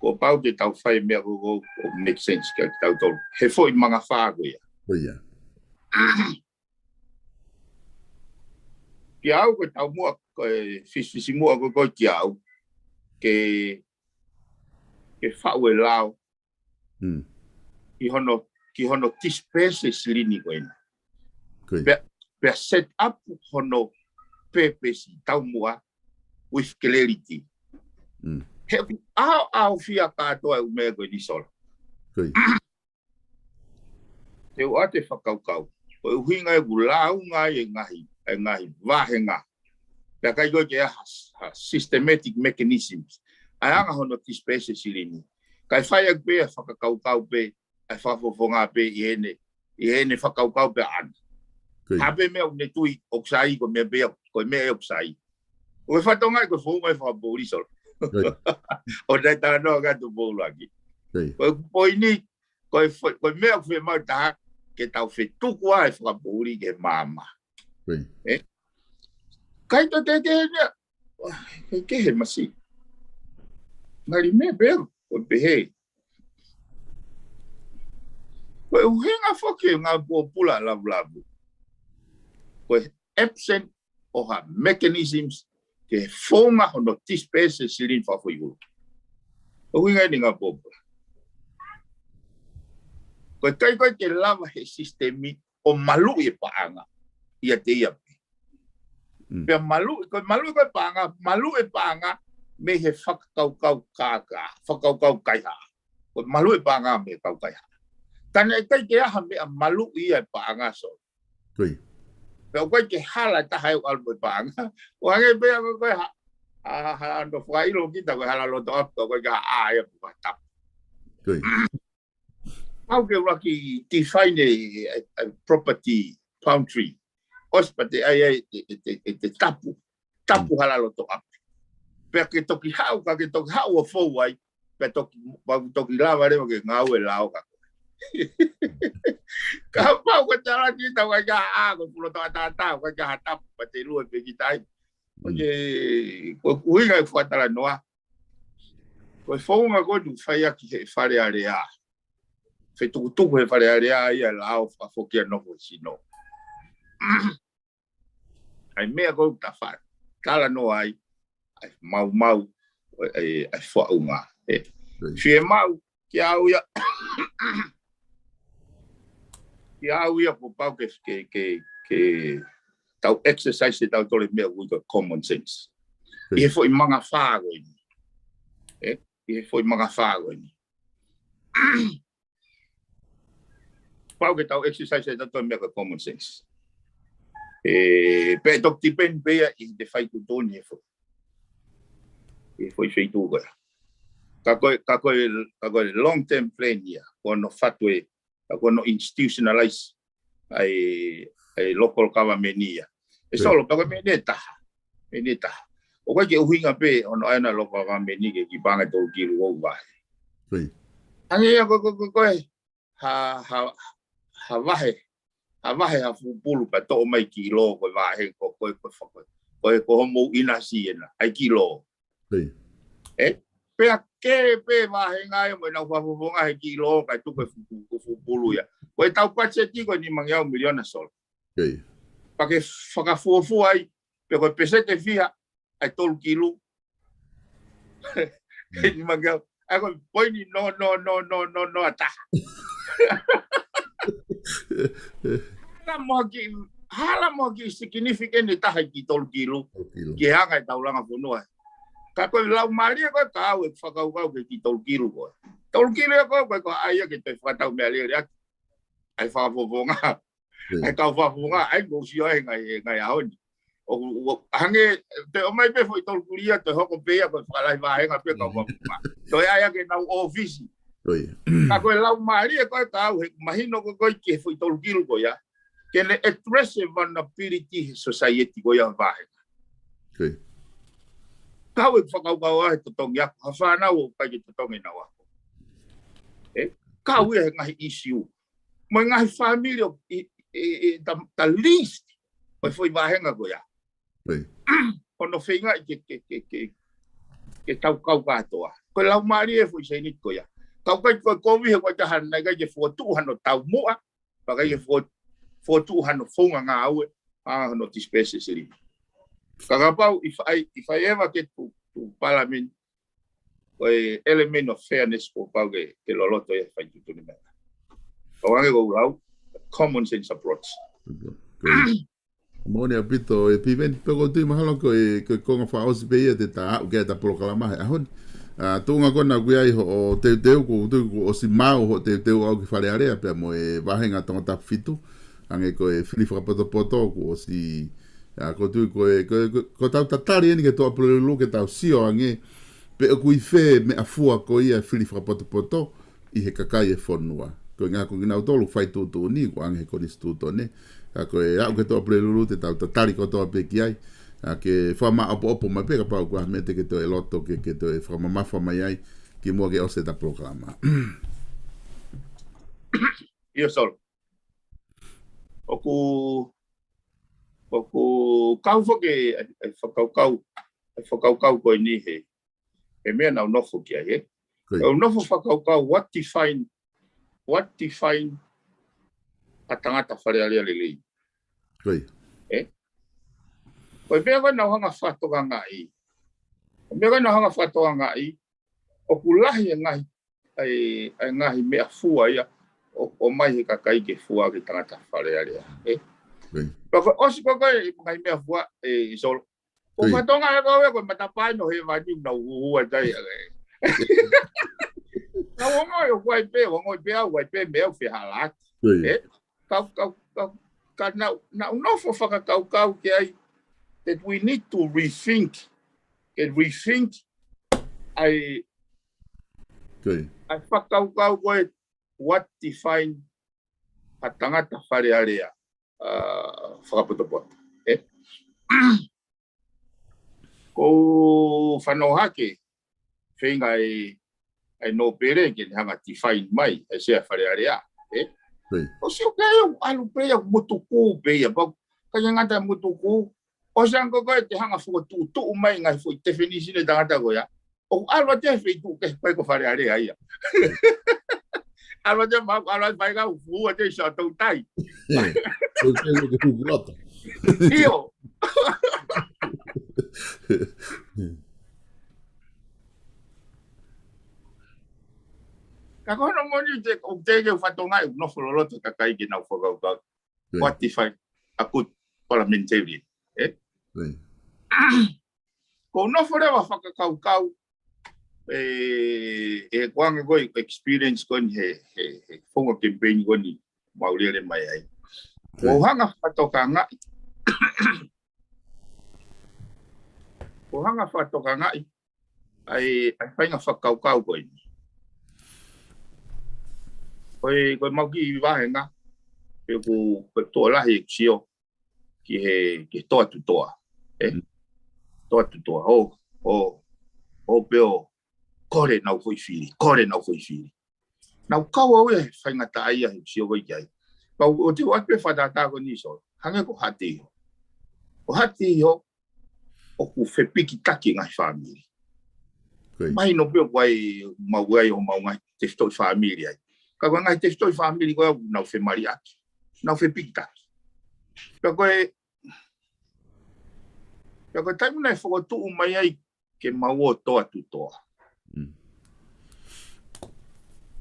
Kuo pau ke tau fai e meʻa ko ē ʻoku make sense kia tautolu. He foʻi mangafā ko ia. Ko ia. Kiate au ko e taumuʻa, ko e fisifisimuʻa ko ē kiate au, ke, ke faʻu e lao, ki hono, ki hono key pieces lini ko ena. Ko ia. Pea, pea set up hono purpose taumuʻa with clarity. He ʻoku ʻaoʻaofia kātoa e ʻū meʻa ko eni Solo. Ko ia. Te u ʻoatu e fakakaukau. Ko e ʻuhinga ʻoku lāunga ai e ngaahi, e ngaahi vāhenga. Pea ʻikai ko e ke ʻi ai ha, ha systematic mechanisms. ʻA e anga hono disperse e silini. Kae fai ʻaki pē ʻa e fakakaukau pē, ʻa e fakafofonga pē ʻi heʻene, ʻi heʻene fakakaukau pē ʻaʻana. Ko ia. Hā pē meʻa ʻoku ne tui ʻoku sai, ko e meʻa pē ia, ko e meʻa ia ʻoku sai. Ko e fatongia ia ko e founga e fakapoʻuli Solo. Ko ia. ʻO ne talanoa ki ai Tupoulaki. Ko ia. Ko e poini, ko e fo-, ko e meʻa ʻoku fiemaʻu taha, ke tau fetuku ʻa e fakapoʻuli ki he maama. Ko ia. ʻE? ʻIkai toe kehekehe ia. Ke, ke he masi. Ngali meʻa pē, ko e pehē. Ko e ʻuhinga foki e ngaahi pōpula lavulavu. Ko e absent ʻo ha mechanisms ke founga hono disperse e silini fakafoʻiulu. Ko e ʻuhinga eni e ngaahi pōpula. Ko e ʻikai ko e ke lava he sisitemi ʻo maluʻi e paʻanga ʻiate ia pē. Mm. Pea maluʻi, ko e maluʻi ko e paʻanga, maluʻi e paʻanga mei he fakakaukau kākā, fakakaukau kaihaʻa. Ko e maluʻi e paʻanga mei he kau kaihaʻa. Ka naʻe ʻikai ke ʻi ai ha meʻa maluʻi ia e paʻanga Solo. Ko ia. Pea ʻoku ʻikai ke hala e taha ʻe ʻalu mo e paʻanga. ʻO hangē pē ia ko e ha, ha, ha, ano fakaʻilo kita ko e hala loto ʻapi, ʻoku ʻikai ke ha ʻā ia pe ko ha tapu. Ko ia. Pau ke ʻuluaki define e, e, e property boundary. ʻOsi pea te ʻai ai e, e, e, e, e tapu. Tapu hala loto ʻapi. Pea ke toki haʻu, ka ke toki haʻu ʻo fou ai, pea toki, pea toki lava leva ke ngāue lao ka koe. Kapau ko e tala kita, ʻoku ʻikai ke ʻā, ko e pulotu ʻataʻatā, ʻoku ʻikai ke ha tapu, pea te lue pē kita ai. Ko e, ko e ʻuhinga e fakatalanoa. Ko e founga ko eni ʻoku fai ʻaki he Fale Alea. Fetukutuku he Fale Alea ia e lao fakafoki ʻa nofo sino. ʻA e meʻa ko ē ʻoku ta fai. Talanoa ai, ʻa e maumau, ʻa e, ʻa e faʻunga. ʻE. Ko ia. Fiemaʻu, kiate au ia. Kiate au ia kuo pau ke, ke, ke, ke tau exercise ʻe tautolu e meʻa ʻoku ui ko e common sense. Ko ia. ʻI he foʻi manga fā ko eni. ʻE, ʻi he foʻi manga fā ko eni. Pau ke tau exercise ʻe tautolu e meʻa ko e common sense. ʻE, pea toki depend pē ia ʻi he fai tuʻutuʻuni he foʻi. He foʻi feituʻu ko ia. Ka ko e, ka ko e, ka ko e long term plan ia. Ko hono fatu e, ka ko hono institutionalize ʻa e, ʻa e local government ia. ʻE Solo, pea ko e meʻa ʻe taha. Meʻa ʻe taha. ʻOku ʻikai ke ʻuhinga pē hono ʻai ʻa e local government ke kiʻi paʻanga ʻe tolu kilu ʻo vahe. Hangē ia ko, ko, ko, ko e ha, ha, ha vahe, ha vahe ha fuʻu pulu pea toʻo mai kiʻi lō ko e vahe ko, ko, ko, ko, ko, ko homou ʻinasi ena, ʻai kiʻi lō. ʻE, pea kē pē vāhenga ia mo ʻenau fakafofonga he kiʻi lō kae tuku e fuʻu, fuʻu, fuʻu pulu ia. Ko e tau patiseti ko e nimangeau miliona Solo. Pea ke fakafuofua ai, pe ko e peseti ʻe fiha, ʻa e tolu kilu. He nimangeau. ʻA ia ko e poini no, no, no, no, no, no, ʻa taha. Hala mo ha kiʻi, hala mo ha kiʻi significant ʻe taha ʻi he kiʻi tolu kilu. Tolu kilu. Ki he anga e taulanga fonua. Ka ko e lau mālie ko e kau e fakakaukau ki he kiʻi tolu kilu ko ē. Tolu kilu ia ko ē, ko e ko ʻai ia ke toe fakatau meʻalele ʻaki. ʻA e fakafofonga. ʻA e kau fakafofonga, ʻa ia ʻoku ou sio ai he ngaahi, he ngaahi ʻaho ni. ʻOku, ʻoku, hangē, te ʻomai pē foʻi tolu kilu ia, te hoko pē ia, ko e fakalahi vāhenga pē kau fakafofonga. Toe ʻai ʻaki ʻenau ʻōfisi. Ko ia. Ka ko e lau mālie ko e kau, he mahino ko ē ki he foʻi tolu kilu ko ia. Ke ne address e vulnerability he society ko ia vāhenga. Ko ia. Kau e fakakaukau ʻa e totongi ako, ha fānau ʻoku ʻikai ke totongi ʻenau ako. ʻE, kau ia he ngaahi issue. Mo e ngaahi fāmili ʻoku, ʻi, ʻi, ʻi, the, the least, ʻo e foʻi vāhenga ko ia. Ko ia. Hono feingaʻi ke, ke, ke, ke, ke tau kau kātoa. Ko e lau mālie e foʻi sēniti ko ia. Ka ʻoku ʻikai ko e kovi he ʻoku ʻikai ke hana, ʻikai ke fokotuʻu hano taumuʻa, pea ʻikai ke fo-, fokotuʻu hano founga ngāue, ʻa hono disperse e silini. Ka kapau, if I, if I ever get to, to parliament, ko e element of fairness kuo pau ke, ke loloto ia he fai tuʻutuʻuni meʻa. ʻO hangē ko ʻeku lau, common sense approach. Moʻoni ʻaupito, ʻe Piveni, pea ʻoku ou tui mahalo ko e, ko e konga fakaʻosi pē ia te ta aʻu ki ai ʻeta polokalama he ʻaho ni. ʻA, tuʻunga ko ena ʻoku ʻi ai hoʻo teuteu, ʻoku ou tui kuo ʻosi maʻu hoʻo teuteu ʻo aʻu ki Fale Alea pea mo e vāhenga Tongatapu fitu. Hangē ko e fili fakapotopoto kuo ʻosi, ʻa, ʻoku ou tui ko e, ko e, ko e, ko ʻetau tatali eni ki he tolu ʻo ʻApelelu ke tau sio ange pe ʻoku ʻi fē meʻafua ko ia fili fakapotopoto ʻi he kakai e fonua. Ko e ʻuhinga ko kinautolu fai tuʻutuʻuni ʻoku ʻoange he konisitūtone. Ka ko e aʻu ki he tolu ʻo ʻApelelu te tau tatali kotoa pē ki ai. ʻA, ke fakamaʻopoʻopo mai pē kapau ʻoku ʻi ai ha meʻa te ke toe loto ke, ke toe fakamamafa mai ai kimuʻa ke ʻosi ʻeta polokalama. ʻIo, Solo. ʻOku, ʻoku kau foki e, e fakakaukau, e fakakaukau ko eni he, he meʻa naʻa ku nofo ki ai, ē? Ko ia. Naʻa ku nofo fakakaukau, what define, what define ʻa e tangata Fale Alea lelei? Ko ia. Ē? Ko e meʻa ko ē naʻa ku hanga fakatokangaʻi. Ko e meʻa ko ē naʻa ku hanga fakatokangaʻi, ʻoku lahi e ngaahi, ʻa e, ʻa e ngaahi meʻafua ia ʻo, ʻomai he kakai ke fua ki he tangata Fale Alea, ē? Ko ia. Pea ko e ʻosi ko ē ko e ngaahi meʻafua, ē, Solo. Ko ia. Fatongia ko ē ko e matapā ʻi hēvani naʻa ku huhuʻa ai. Naʻa ku ongoʻi ʻoku ʻi ai pē, ongoʻi pē au, ʻi ai pē meʻa ʻoku fehālaaki. Ko ia. Ē? Kau, kau, kau, ka naʻa, naʻa ku nofo fakakaukau ki ai that we need to rethink, ke rethink ʻa e, ko ia, ʻa e fakakaukau ko ē what define ʻa e tangata Fale Alea, ʻa, fakapotopoto. Ē? Ko u fanongo hake, feinga e, e nōpele ke ne hanga define mai e sea Fale Alea, ē? Ko ia. ʻOsi ʻoku ʻi ai ʻalu pē ia, motuku pē ia, pau, ka ke ngata motuku, ʻosi ange ko ē te hanga fokotuʻutuʻu mai ngaahi foʻi definition e tangata ko ia. ʻOku ʻalu atu he feituʻu kehe ko ē ko Fale Alea ia. ʻAlu atu ma, ʻalu atu mai ka u fua te sa tau tai. Ē, ko e ke fuku lata. ʻIo. Ka ko hono moʻoni te, ʻoku te ke fatongia, ʻoku nofo loloto kakai ke nau fakakaukau. Ko ia. What define a good parliamentarian, ē? Ko ia. Ko u nofo leva fakakaukau, ē, ʻi he kuonga ko ē experience ko eni he, he, he founga campaign ko eni mau lele mai ai. Ko ia. Ko u hanga fakatokangaʻi. Ko u hanga fakatokangaʻi ʻa e, ʻa e faʻahinga fakakaukau ko eni. Ko e, ko e mau kiʻi vāhenga, pe ko, ko e toʻa lahi ʻeku sio ki he, ki he toa tutoa. Ē? Mm. Toa tutoa. ʻO, ʻo, ʻo pē ʻo kole ʻenau foʻi fili, kole ʻenau foʻi fili. Naʻa ku kau au ia he faingataʻaʻia he sio ko ē ki ai. Ka u, ʻoku ou ʻoatu pē fakatātā ko eni Solo. Hangē ko Haʻateiho. Ko Haʻateiho, ʻoku fepikitaki e ngaahi fāmili. Ko ia. Mahino pē ʻoku ʻi ai, mau ʻi ai ʻemau ngaahi tefitoʻi fāmili ai. Ka ko e ngaahi tefitoʻi fāmili ko ē ʻoku nau femaliʻaki. Nau fepikitaki. Pea ko e, pea ko e taimi naʻe fokotuʻu mai ai ke mau ō toa tutoa. Mm.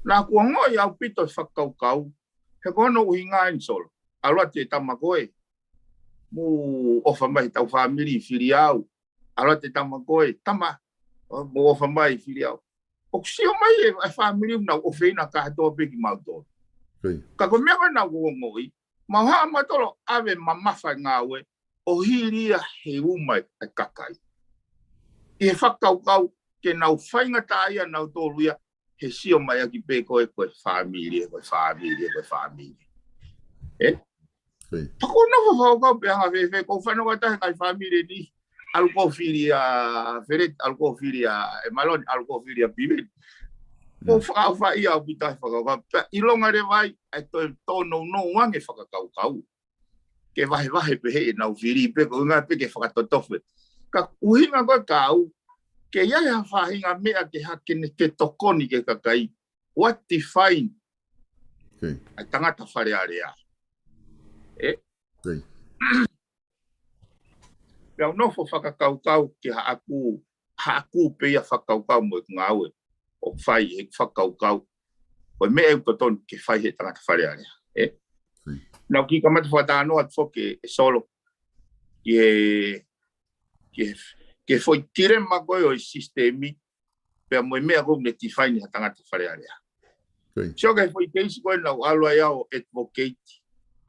Naʻa ku ongoʻi ʻaupito e fakakaukau, he ko hono ʻuhinga eni Solo. ʻAlu atu e tama ko ē, mou ʻofa mai heʻetau fāmili fili au. ʻAlu atu e tama ko ē, tama, mou ʻofa mai fili au. ʻOku sio mai e, e fāmili ʻoku nau ʻofeina kātoa pē kimautolu. Ko ia. Ka ko e meʻa ko ē naʻa ku ongoʻi, mau haʻu mautolu ʻave mamafa e ngāue, ʻo hili ia he uma e kakai. ʻI he fakakaukau ke nau faingataʻaʻia nautolu ia, he sio mai ʻaki pē ko e, ko e fāmili, ko e fāmili, ko e fāmili. Ē? Ko ia. Pea ko u nofo fakakaukau pē hanga fēfē, ko u fanongo atu he ngaahi fāmili ni, ʻalu ko ē ʻo fili ʻa Feleti, ʻalu ko ē ʻo fili ʻa ʻEmaloni, ʻalu ko ē ʻo fili ʻa Piveni. Ko u, mm, fakaʻofaʻia ʻaupito he fakakaukau. Pea ʻilonga leva ai, ʻe toe tōnounou ange fakakaukau. Ke vahevahe pē heʻenau fili pē, ko e ʻuhinga pē ke fakatotofe. Ka ʻuhinga ko ē ka u, ke ʻi ai ha faʻahinga meʻa ke hake ne ke tokoni ki he kakai. What define, ko ia, ʻa e tangata Fale Alea? Ē? Ko ia. Pea u nofo fakakaukau ki haʻaku, haʻaku pē ia fakakaukau mo ʻeku ngāue ʻoku fai he fakakaukau. Ko e meʻa ʻoku totonu ke fai he tangata Fale Alea. Ē? Ko ia. Naʻa ku kiʻi kamata fakatalanoa atu foki e Solo ki he, ki he, ki he foʻi tilema ko ē ʻo e sisitemi, pea mo e meʻa ko ē ne define ha tangata Fale Alea. Ko ia. Sio ki he foʻi keisi ko ē naʻa ku ʻalu ai au ʻo advocate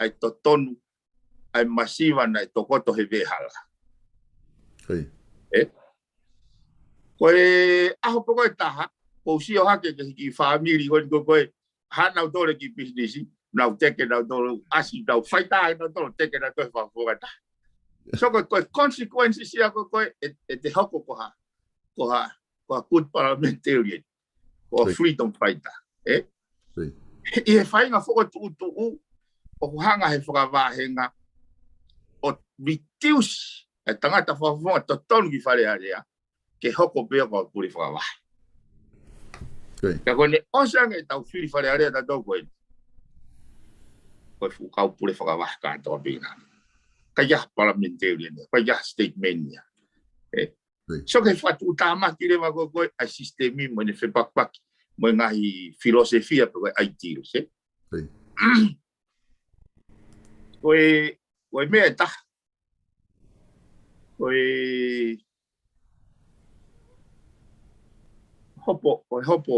ʻa e totonu ʻa e masiva naʻe tokoto he veʻehala. Ko e ʻaho pē ko ē ʻe taha, ʻoku ou sio hake ki he kiʻi fāmili ko eni ko ē, hā nautolu e kiʻi pisinisi, nau teke nautolu, ʻasi nau faitā nautolu, teke nautolu he fakafofonga ʻe taha. So ko e, ko e consequences ia ko ē, ʻe, ʻe te hoko ko ha, ko ha, ko ha good parliamentarian, ko ha freedom fighter, ē? ʻI he faʻahinga fokotuʻutuʻu, ʻoku hanga he fakavahenga ʻo reduce e tangata fakafofonga totonu ki Fale Alea, ke hoko pē ia ko e pule fakavahe. Ka ko ʻene ʻosi ange ʻetau fili Fale Alea tautolu ko ē, ko e fuʻu kau pule fakavahe kātoa pē ia. ʻIkai ha parliamentarian ia, ʻikai ha statesman ia. Ē? So ke fakatuʻutāmaki leva ko ē ʻa e sisitemi mo ʻene fepakipaki mo e ngaahi filosofia pe ko e ideals, ē? Ko e, ko e meʻa ʻe taha, ko e hopo, ko e hopo,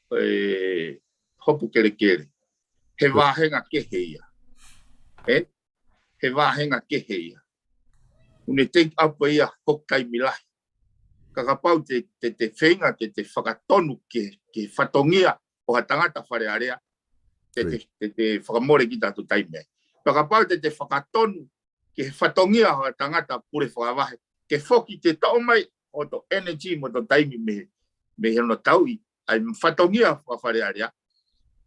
ko e hopo kelekele. He vahenga kehe ia. Ē? He vahenga kehe ia. ʻOku ne take up ia hoku taimi lahi. Ka kapau te, te, te feinga ke te fakatonu ke, ke fatongia ʻo ha tangata Fale Alea, te, te, te, te fakamole kita atu taimi ai. Ka kapau te, te fakatonu ke fatongia ʻo ha tangata pule fakavahe, ke foki ke toʻo mai hoto energy mo hoto taimi mei, mei hono tauʻi ʻa e fatongia faka-Fale Alea.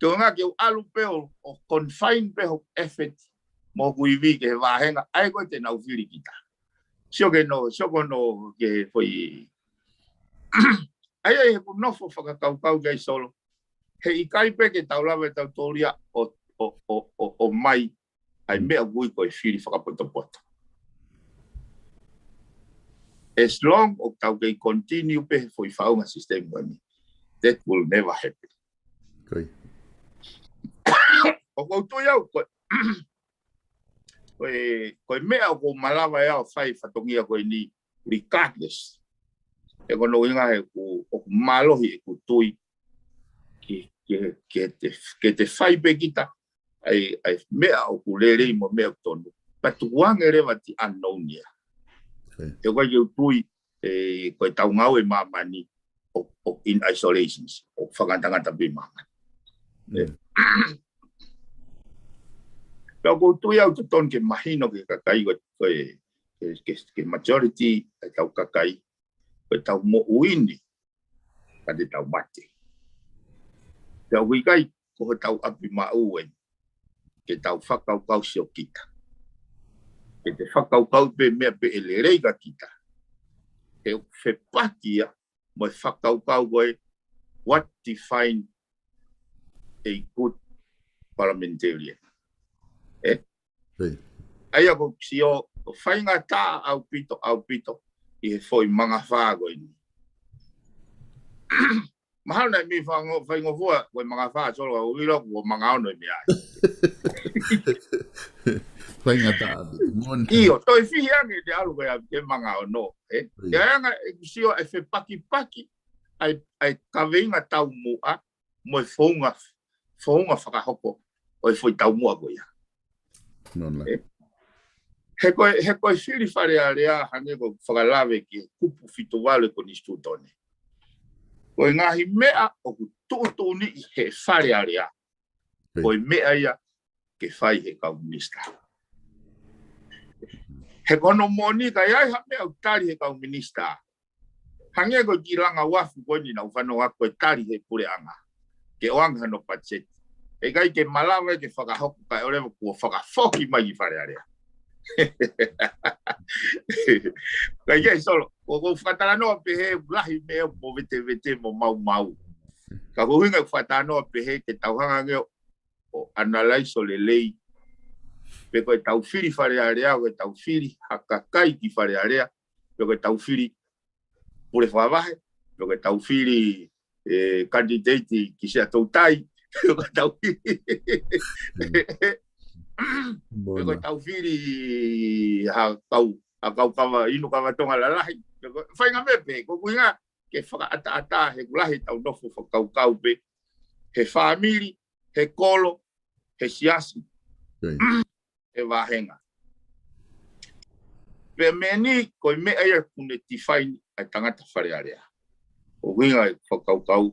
Ke ʻuhinga ke u ʻalu pē ʻo, ʻo confine pē hoku effort mo hoku ivi ki he vahenga ʻa ē ko ē te nau fili kita. Sio ke no, sio ko no ke foʻi. ʻA ia ʻi heʻeku nofo fakakaukau ki ai Solo, heʻikai pē ke tau lava ʻe tautolu ia ʻo, ʻo, ʻo, ʻo, ʻo ʻomai ʻa e meʻa ʻoku ui ko e fili fakapotopoto. As long ʻoku tau kei continue pē he foʻi faʻunga system ko eni, that will never happen. ʻOku ou tui au ko e, ko e, ko e meʻa ʻoku ou malava ʻe au ʻo fai fatongia ko eni regardless. He ko hono ʻuhinga he ʻoku, ʻoku mālohi ʻeku tui ke, ke, ke te, ke te fai pē kita ʻa e, ʻa e meʻa ʻoku lelei mo e meʻa ʻoku tonu. Ka tukuange leva the unknown ia. He ʻoku ʻikai ke u tui, ē, ko ʻetau ngāue ʻi māmani ʻo, ʻo in isolations, ʻo fakangatangata pē ʻi māmani. Pea ʻoku ou tui au totonu ke mahino ki he kakai ko e, ko e, ke, ke, ke majority ʻetau kakai, ko ʻetau moʻui ni, ka te tau mate. Pea ʻoku ʻikai ko hotau ʻapi maʻu eni ke tau fakakaukau sio kita. Ke te fakakaukau pē meʻa pē ʻe lelei kia kita. He ʻoku fepaki ia mo e fakakaukau ko e what define a good parliamentarian. Ē? ʻA ia ʻoku ou sio ʻoku faingataʻa ʻaupito, ʻaupito ʻi he foʻi mangafā ko eni. Mahalo naʻe mei faingo-, faingofua ko e mangafā Solo, ka ʻoku ou ʻilo kuo mangaono e meʻa. Faingataʻa ʻaupito. ʻIo, toe fihi ange te ʻalu ko ia ke mangaono, ē? ʻA ia ʻoku ou sio ʻe fepakipaki ʻa e, ʻa e kaveinga taumuʻa mo e founga, founga fakahoko ʻo e foʻi taumuʻa ko ia. Ē? He ko e, he ko e fili Fale Alea hangē ko e fakalave ki he kupu fitu valu e Konisitūtone. Ko e ngaahi meʻa ʻoku tuʻutuʻuni he Fale Alea, ko e meʻa ia ke fai he kau minisitā. He ko hono moʻoni ka ʻi ai ha meʻa ʻoku tali he kau minisitā, hangē ko e kiʻi langa uafu ko eni naʻa ku fanongo ko e tali he puleʻanga ke ʻoange hano patiseti. ʻE ʻikai ke malava ke fakahoko kae ʻoua leva kuo fakafoki mai ki Fale Alea. Kaikehe Solo, ʻoku ou fakatalanoa pehē lahi meʻa mo vetevete mo maumau. Ka ko e ʻuhinga ʻeku fakatalanoa pehē ke tau hanga ange ʻo analyze ʻo lelei. Pe ko ʻetau fili Fale Alea, ko ʻetau fili ha kakai ki Fale Alea, pe ko ʻetau fili pule fakavahe, pe ko ʻetau fili, ē, candidate ki Siaʻatoutai, pe ko ʻetau fili, pe ko ʻetau fili ha kau, ha kau kava, inu kava Tonga lalahi, pe ko e faʻahinga meʻa pē, ko e ʻuhinga ke fakaʻataʻatā he ʻoku lahi ʻetau nofo fakakaukau pē, he fāmili, he kolo, he siasi. he vāhenga. Pea meʻa ni, ko e meʻa ia ʻoku ne define ʻa e tangata Fale Alea. Ko e ʻuhinga e fakakaukau,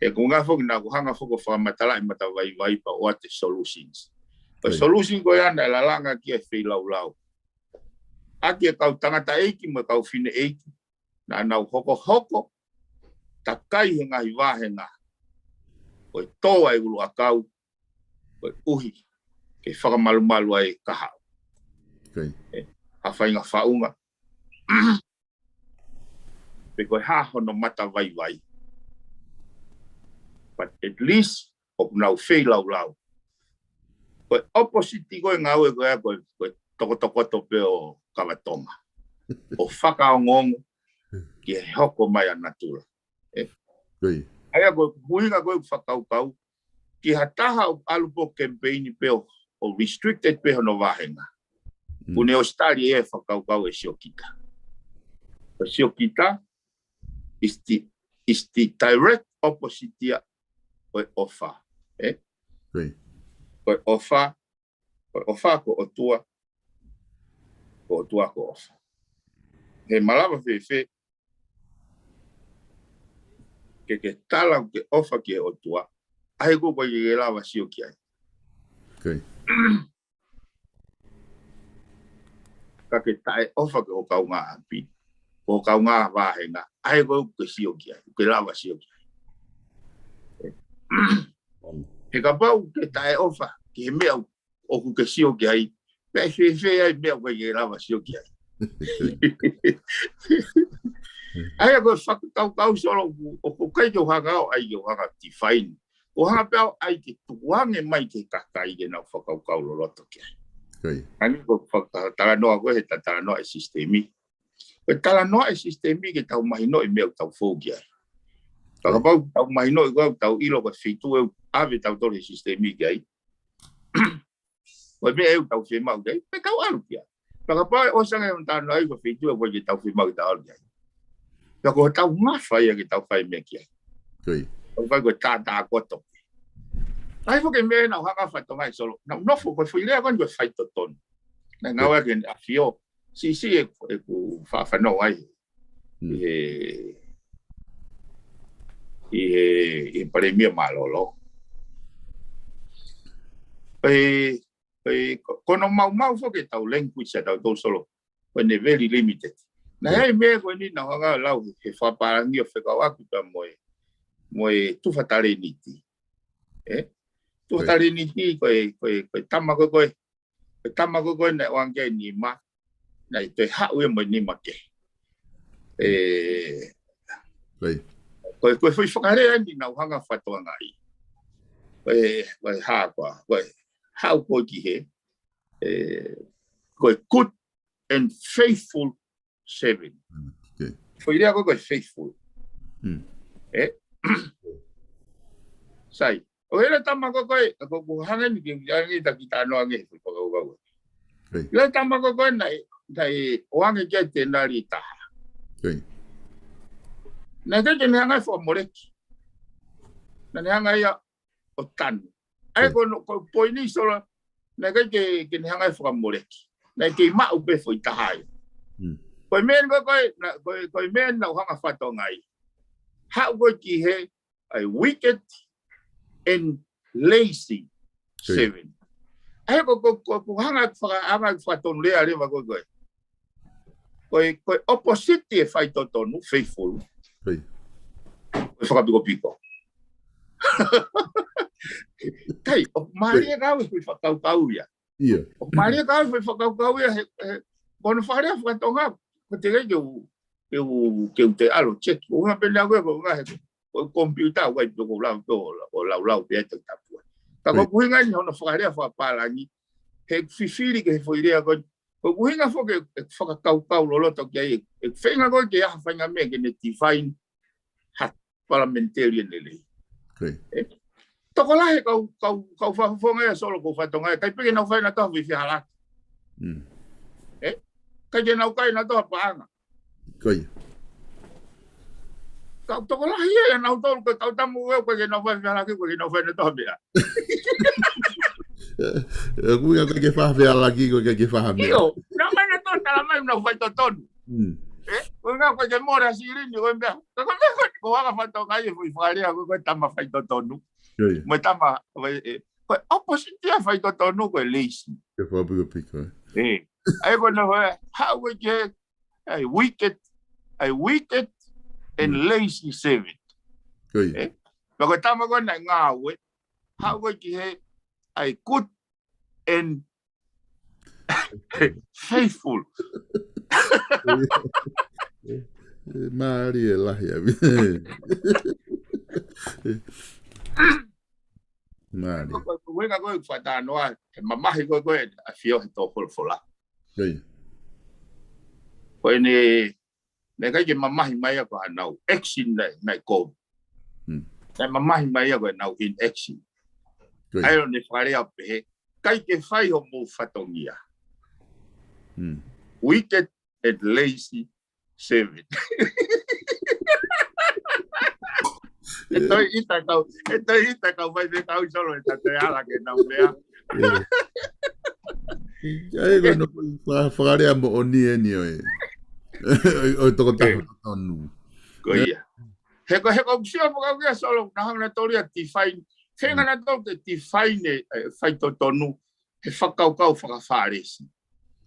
he ko e ʻuhinga foki naʻa ku hanga foki ʻo fakamatalaʻi e matavaivai pea ʻoatu e solutions. Ko e solution ko ia naʻe lalanga ki ai e feilaulau ʻaki e kau tangataʻeiki mo e kau fineʻeiki naʻa nau hokohoko takai he ngaahi vāhenga ʻo e tō ʻa e ʻuluʻakau, koeʻuhi ke fakamalumalu ai e kahaʻu. ʻA e faʻahinga faʻunga pe ko e hā hono matavaivai. But at least ʻoku nau feilaulau. Ko e opposite ko e ngāue ko ia ko e, ko e tokotokoto pē ʻo kava Tonga. ʻO fakaongoongo ki he hoko mai ʻa natula. ʻA ia ko e ʻuhinga ko e fakakaukau ki ha taha ʻoku ʻalu pē ʻo campaign pē ʻo, ʻo restricted pē hono vāhenga. ʻOku ne ʻosi tali e fakakaukau e siokita. E siokita is the, is the direct opposite ia ʻo e ʻofa. Ko e ʻofa, ko e ʻofa ko e ʻOtua, ko e ʻOtua ko e ʻofa. He malava fēfē ke ke tala ʻoku ke ʻofa ki he ʻOtua, ʻa ia ʻoku ʻikai ke ke lava sio ki ai. Ka ke taʻeʻofa ki ho kaungāʻapi, ho kaungāvāhenga, ʻa ia ʻoku ke sio ki ai, ʻoku ke lava sio ki ai. He kapau ke taʻeʻofa ki he meʻa ʻoku ke sio ki ai, pea ʻe fēfē ai e meʻa ʻoku ʻikai ke lava sio ki ai. ʻA ia ko e fakakaukau Solo ʻoku, ʻoku ʻikai ke u hanga ʻo ʻai ke u hanga ʻo define. ʻOku ou hanga pē au ʻai ke tukuange mai ki he kakai ke nau fakakaukau loloto ki ai. ʻA ia ko e fakatalanoa ko ē he ta talanoa e sisitemi. Ko e talanoa e sisitemi ke tau mahinoʻi e meʻa ʻoku tau fou ki ai. Pea kapau ʻoku tau mahinoʻi ko ē ʻoku tau ʻilo ko e feituʻu ʻoku ʻave tautolu he sisitemi ki ai. Ko e meʻa ʻoku tau fiemaʻu ki ai, pea tau ʻalu ki ai. Pea kapau ʻe ʻosi ange hono talanoaʻi ko e feituʻu ʻoku ʻikai ke tau fiemaʻu ke tau ʻalu ki ai. Pea ko hotau ngafa ia ke tau fai e meʻa ki ai. Tau fai ko e tātākoto. ʻA ia foki e meʻa naʻa ku hanga ʻo fakatokangaʻi Solo. Naʻa ku nofo ko e foʻi lea ko eni ko e faitotonu. Naʻe ngāueʻaki ʻe he ʻAfio. Siʻisiʻi ʻeku, ʻeku faʻa fanongo ai. ʻI he, ʻi he, ʻi he Palēmia Mālōlō. ʻE, ʻe, ko, ko hono maumau foki ʻetau language ʻatautolu Solo. Ko ʻene very limited. Naʻe ʻi ai e meʻa ko eni naʻa ku hanga ʻo lau he, he fakapālangi ʻo fekauʻaki pea mo e, mo e tufa talēniti. ʻE? Tufa talēniti ko e, ko e, ko e tama ko ē, ko e, ko e tama ko ē, ko ē naʻe ʻoange e nima, naʻe toe haʻu ia mo e nima kehe. ʻE, ko e, ko e foʻi fakalea eni naʻa ku hanga ʻo fakatokangaʻi. Ko e, ko e hā koā, ko e haʻu ko ē ki hē, ʻe, ko e good and faithful servant. Foʻi lea ko ē ko e faithful. ʻE? Sai. ʻO hela tama ko ē ko ē, ko, ko hanga ni ke, hanga ni ta ki tano ange, ko, ko, ko, ko. Hela tama ko ē ko ē naʻe, naʻe ʻoange ki ai e tenali ʻe taha. Naʻe ʻikai ke ne hanga ʻo fakamoleki. Naʻa ne hanga ia ʻo tanu. ʻA ia ko hono, ko e poini Solo, naʻe ʻikai ke, ke ne hanga ʻo fakamoleki. Naʻe kei maʻu pē foʻi taha ia. Ko e meʻa ko ē, ko e, naʻa, ko e, ko e meʻa naʻa ku hanga ʻo fakatokangaʻi. Haʻu ko ē ki hē, ʻa e wicked and lazy servant. ʻA ia ko, ko, ko, ko hanga faka-, hanga fakatonu lea leva ko ē ko ē. Ko e, ko e opposite e faitotonu, faithful. Ko e fakapikopiko. Kai, ʻoku mālie kau e foʻi fakakaukau ia. ʻOku mālie kau e foʻi fakakaukau ia, he, he, ko hono fakalea fakatonga, ko e teʻeki ke u, ke u, ke u toe ʻalu ʻo check. ʻOku ou hanga pē ʻe au ko e, ko e ngaahi, ko e computer, ʻoku ʻikai pē ko e lau, ko e lau, ʻo laulau pē ʻe Toketā Pua. Ka ko e ʻuhinga eni hono fakalea fakapālangi, he fifili ki he foʻi lea ko ē, ko e ʻuhinga foki e fakakaukau loloto ki ai, ʻe feinga ko ē ke ʻai ha faʻahinga meʻa ke ne define ha parliamentarian lelei. ʻE? Tokolahi e kau, kau, kau fakafofonga ia Solo ʻoku ou fakatokangaʻi, ʻikai pē ke nau fai nautolu ha foʻi fehālaaki. ʻE? ʻIkai ke nau kai nautolu ha paʻanga. Kau tokolahi ia ʻia nautolu, ko e kau tama ko ē ʻoku ʻikai ke nau fai fehālaaki, ʻoku ʻikai ke nau fai nautolu ha meʻa. ʻOku ʻikai ke fai ha fealaki, ʻoku ʻikai ke fai ha meʻa. ʻIo, naʻa mai nautolu ʻo tala mai ʻoku nau faitotonu. Mm. Ē, ʻoku ʻikai ke mole ha silini, ko e meʻa. Ka ko e meʻa ko ē, ko e anga fakatokangaʻi e foʻi fakalea ko ē, ko e tama faitotonu. Ko ia. Mo e tama, ko e, ē, ko e opposite ia faitotonu, ko e lazy. Ke fakapikopiko, ē. Ē. ʻA ia ko ena ko e, haʻu ko ē ki he, ʻa e wicked, ʻa e wicked and Mm. lazy servant. Ko ia. Ē? Pea ko e tama ko ē naʻe ngāue, haʻu ko ē ki he, ʻa e good and faithful. Ē, mālie lahi ʻaupito. Mālie. Ko, ko, ko e ʻuhinga ko ē ʻeku fakatalanoa, he mamahi ko ē ko ē ʻa e ʻafio he tō folofola. Ko ia. Ko ʻene, naʻe ʻikai ke mamahi mai ia ko hanau action naʻe, naʻe kou. Hmm. Naʻe mamahi mai ia ko ʻenau inaction. Ko ia. ʻA ia ʻoku ne fakalea ʻo pehē, ʻikai ke fai hoʻomou fatongia. Hmm. Wicked and lazy servant. ʻE toe ʻita kau, ʻe toe ʻita kau fai me kau solo ʻe ta toe ala ke nau meʻa. ʻIo. ʻA ia ko ena ko e fa-, fakalea moʻoni eni ʻo e, ʻo e tokotaha Ē. totonu. Ko Ē. ia. He ko, he ko ʻeku sio fakaukia solo, naʻa hanga nautolu ia define, feinga Mm. nautolu ke define e, e faitotonu, he fakakaukau faka-Fālesi.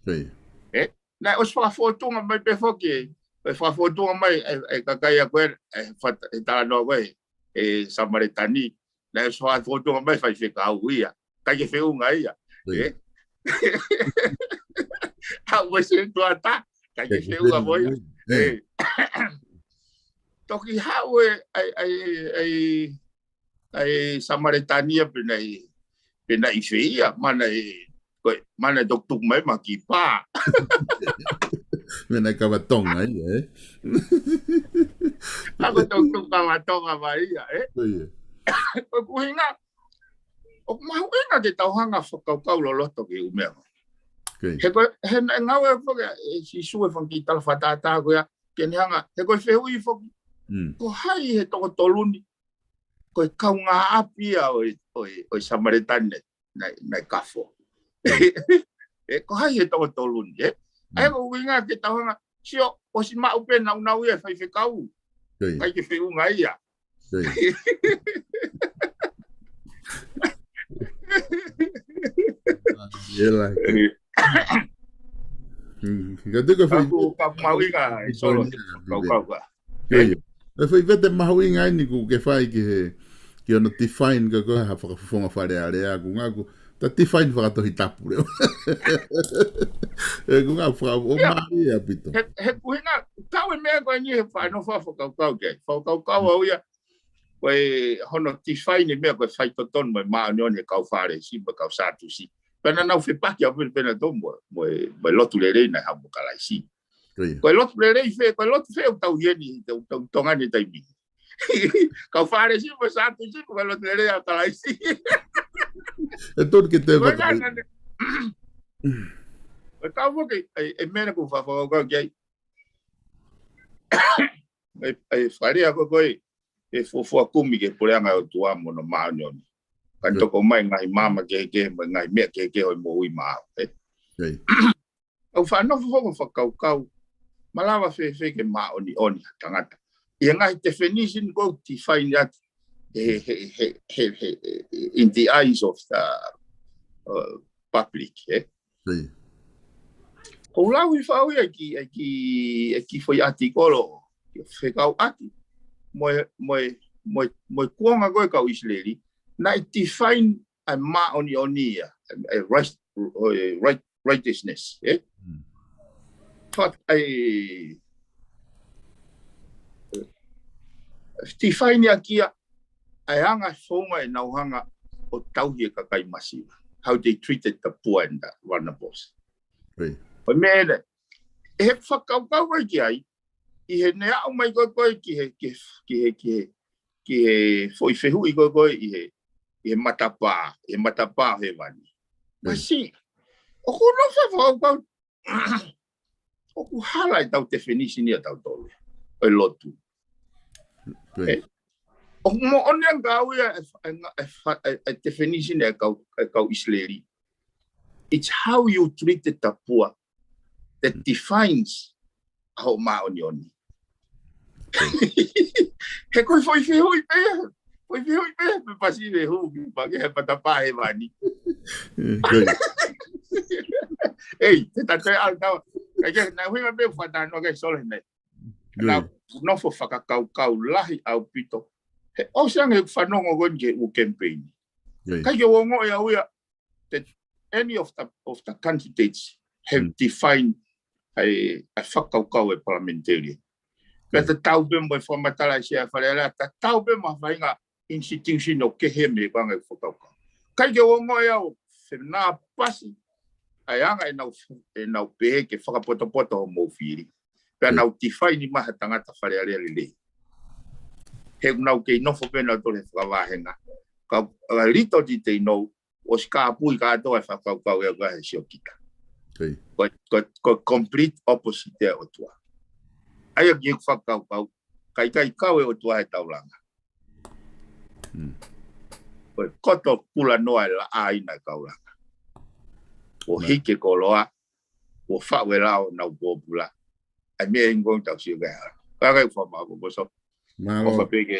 Ko ia. Ē? Naʻe ʻosi fakafotunga mai pē foki, ʻe fakafotunga mai, ʻe, ʻe kakai ʻa ko ē, ʻe fat-, ʻe talanoa ko ē, ʻe Samaletani, naʻe ʻosi fakafotunga mai faifekau ia, ʻikai ke feʻunga ia. Ko ia. Ē? Haʻu ʻa e setuata, ʻikai ke ʻIkai ke feʻunga mo ia. feʻunga. Ē. Ē. Toki haʻu e, ʻa e, ʻa e, ʻa e, ʻa e Samaletani ia pe naʻe, pe naʻe fē ia, mana ē, ko e, mana ē toki tuku mai ma ki pā. Mena kava Tonga ia, ē? ʻA ko e toki tuku kava Tonga mai ia, ē? Ko ia. ʻOku ʻuhinga, ʻoku mahuʻinga ke tau hanga fakakaukau loloto ki he ʻū meʻa. Ko ia. He ko, he naʻe ngāue foki ʻe Sīsū e fanga kiʻi tala fakatātā ko ia, ke ne hanga, he ko e fehuʻi foki, Mm. ko hai he toko tolu ni, ko e kaungāʻapi ia ʻo e, ʻo e, ʻo e Samaletani naʻe, naʻe, naʻe kafo. Ē, ko hai he toko tolu ni, ē? ʻA ia Mm. ko e ʻuhinga ke tau hanga, sio, ʻosi maʻu pē naunau ia e faifekau. Ko ia. ʻIkai ke feʻunga ia. Ko ia. Ia la. Mm, ka te ka fai Ka ku, ka ku mahuʻinga, e solo, Ko ia. kau, kau, kau. Ko ia. E fai vete mahuʻinga eni ʻoku ke fai ki he, ki hono define ka ko ha fakafofonga Fale Alea ʻoku ngāue ʻoku ta define fakatohitapu leva. ʻOku ngāue faka-, ʻo Ia. mālie ʻaupito. He, he ʻuhinga, kau e meʻa ko eni he fai hono fa-, fakakaukau ki ai. Fakakaukau au ia, ko e hono define e meʻa ko e faitotonu mo e māʻoniʻoni he kau Fālesi mo e kau Sātusi. Pea naʻa nau fepaki ʻaupito pē nautolu mo, mo e, mo e lotu lelei naʻe haʻu mo Kalaisi. Ko ia. Ko e lotu lelei fē, ko e lotu fē ʻoku tau ʻi heni, tau, tau Tonga ni he taimi ni. Kau Fālesi mo e Sātusi, ko e lotu lelei ʻa Kalaisi. ʻE tonu ke te Ko e vaka-, ka nane. Ko e kau foki, ʻa e, e meʻa naʻa ku fa-, fakakaukau ki ai. ʻE, ʻe fakalea ko ē ko ē, ʻe fuofua kumi ki he puleʻanga ʻo e ʻOtua mo hono māʻoniʻoni. Ka ne Ko ia. toko mai ngaahi maama kehekehe, mo e ngaahi meʻa kehekehe ʻo e moʻui maʻau, ē? Ko ia. ʻOku ou faʻa nofo hoko fakakaukau, malava fēfē ke māʻoniʻoni ha tangata. ʻI he ngaahi definition ʻoku define atu, he, he, he, in the eyes of the, uh, public, ē? Ko ia. ʻOku ou lau hifo au ia ki, ki, ki he foʻi ʻatikolo, fekauʻaki mo e, mo e, mo e, mo e kuonga ko ē kau ʻIsileli, naʻe define ʻa e māʻoniʻoni ia, ʻa e right, ʻa e right, righteousness, ē? Mm. But ʻa e, define ʻaki ia, ʻa e anga e founga ʻenau hanga ʻo tauhi e kakai masiva. How they treated the poor and the vulnerables. Right. Ko e meʻa ē, ʻe he fakakaukau ko ē ki ai, ʻi heʻene aʻu mai ko ē ko ē ki he, ki he, ki he, ki he, ki he foʻi fehuʻi ko ē ko ē ʻi he, ʻi he matapā, ʻi he matapā ʻo hēvani. Right. Masiʻi, ʻoku ou nofo fakakaukau, ʻoku hala ʻetau definition ia ʻatautolu, ʻo e lotu. Right. Ē? ʻOku moʻoni ange ʻa ia ʻa e, ʻa e, ʻa e, ʻa e definition ʻa e kau, ʻa e kau ʻIsileli. It's how you treat the poor that defines ʻa hoʻo māʻoniʻoni. He ko e foʻi fehuʻi pē ia. Foʻi fehuʻi pē ia, pe pasi le hu, ki pa ke he pata pā he vani. Ei, te ta toe ʻalu tau. Ka ke, na hui ma pe fata no ke sole nei. Na nofo fakakaukau lahi ʻaupito. He ʻosi ange ʻeku fanongo ko eni ke u campaign. Kai ke uongo e au ia, that any of the, of the candidates have defined ʻa e, ʻa e fakakaukau ʻa e parliamentarian. Pea tatau pē mo e fakamatala ʻa e sea Fale Alea, tatau pē mo ha faʻahinga institution ʻoku kehe mei he anga e fakakaukau. Kai ke uongo e au, fenāpasi ʻa e anga ʻenau, ʻenau pehē ke fakapotopoto hoʻomou fili. Pea nau define mai ha tangata Fale Alea lelei. He nau kei nofo pē nau tole fakavahenga. Ka, ka little did they know, ʻosi kāpui kātoa e fakakaukau ia ʻa e siokita. Ko, ko, ko complete opposite ʻa e ʻOtua. ʻA ia ki he fakakaukau, kai kai kau e ʻOtua he taulanga. Ko e koto pula noa e laʻā ʻi he kaulanga. ʻO hiki e koloa, ʻo faʻu e lao nau pōpula. ʻA e meʻa ʻi ngong tau sio kai hala. Ka kai ʻofa mālō, ko so. Mālō. ʻOfa pē ke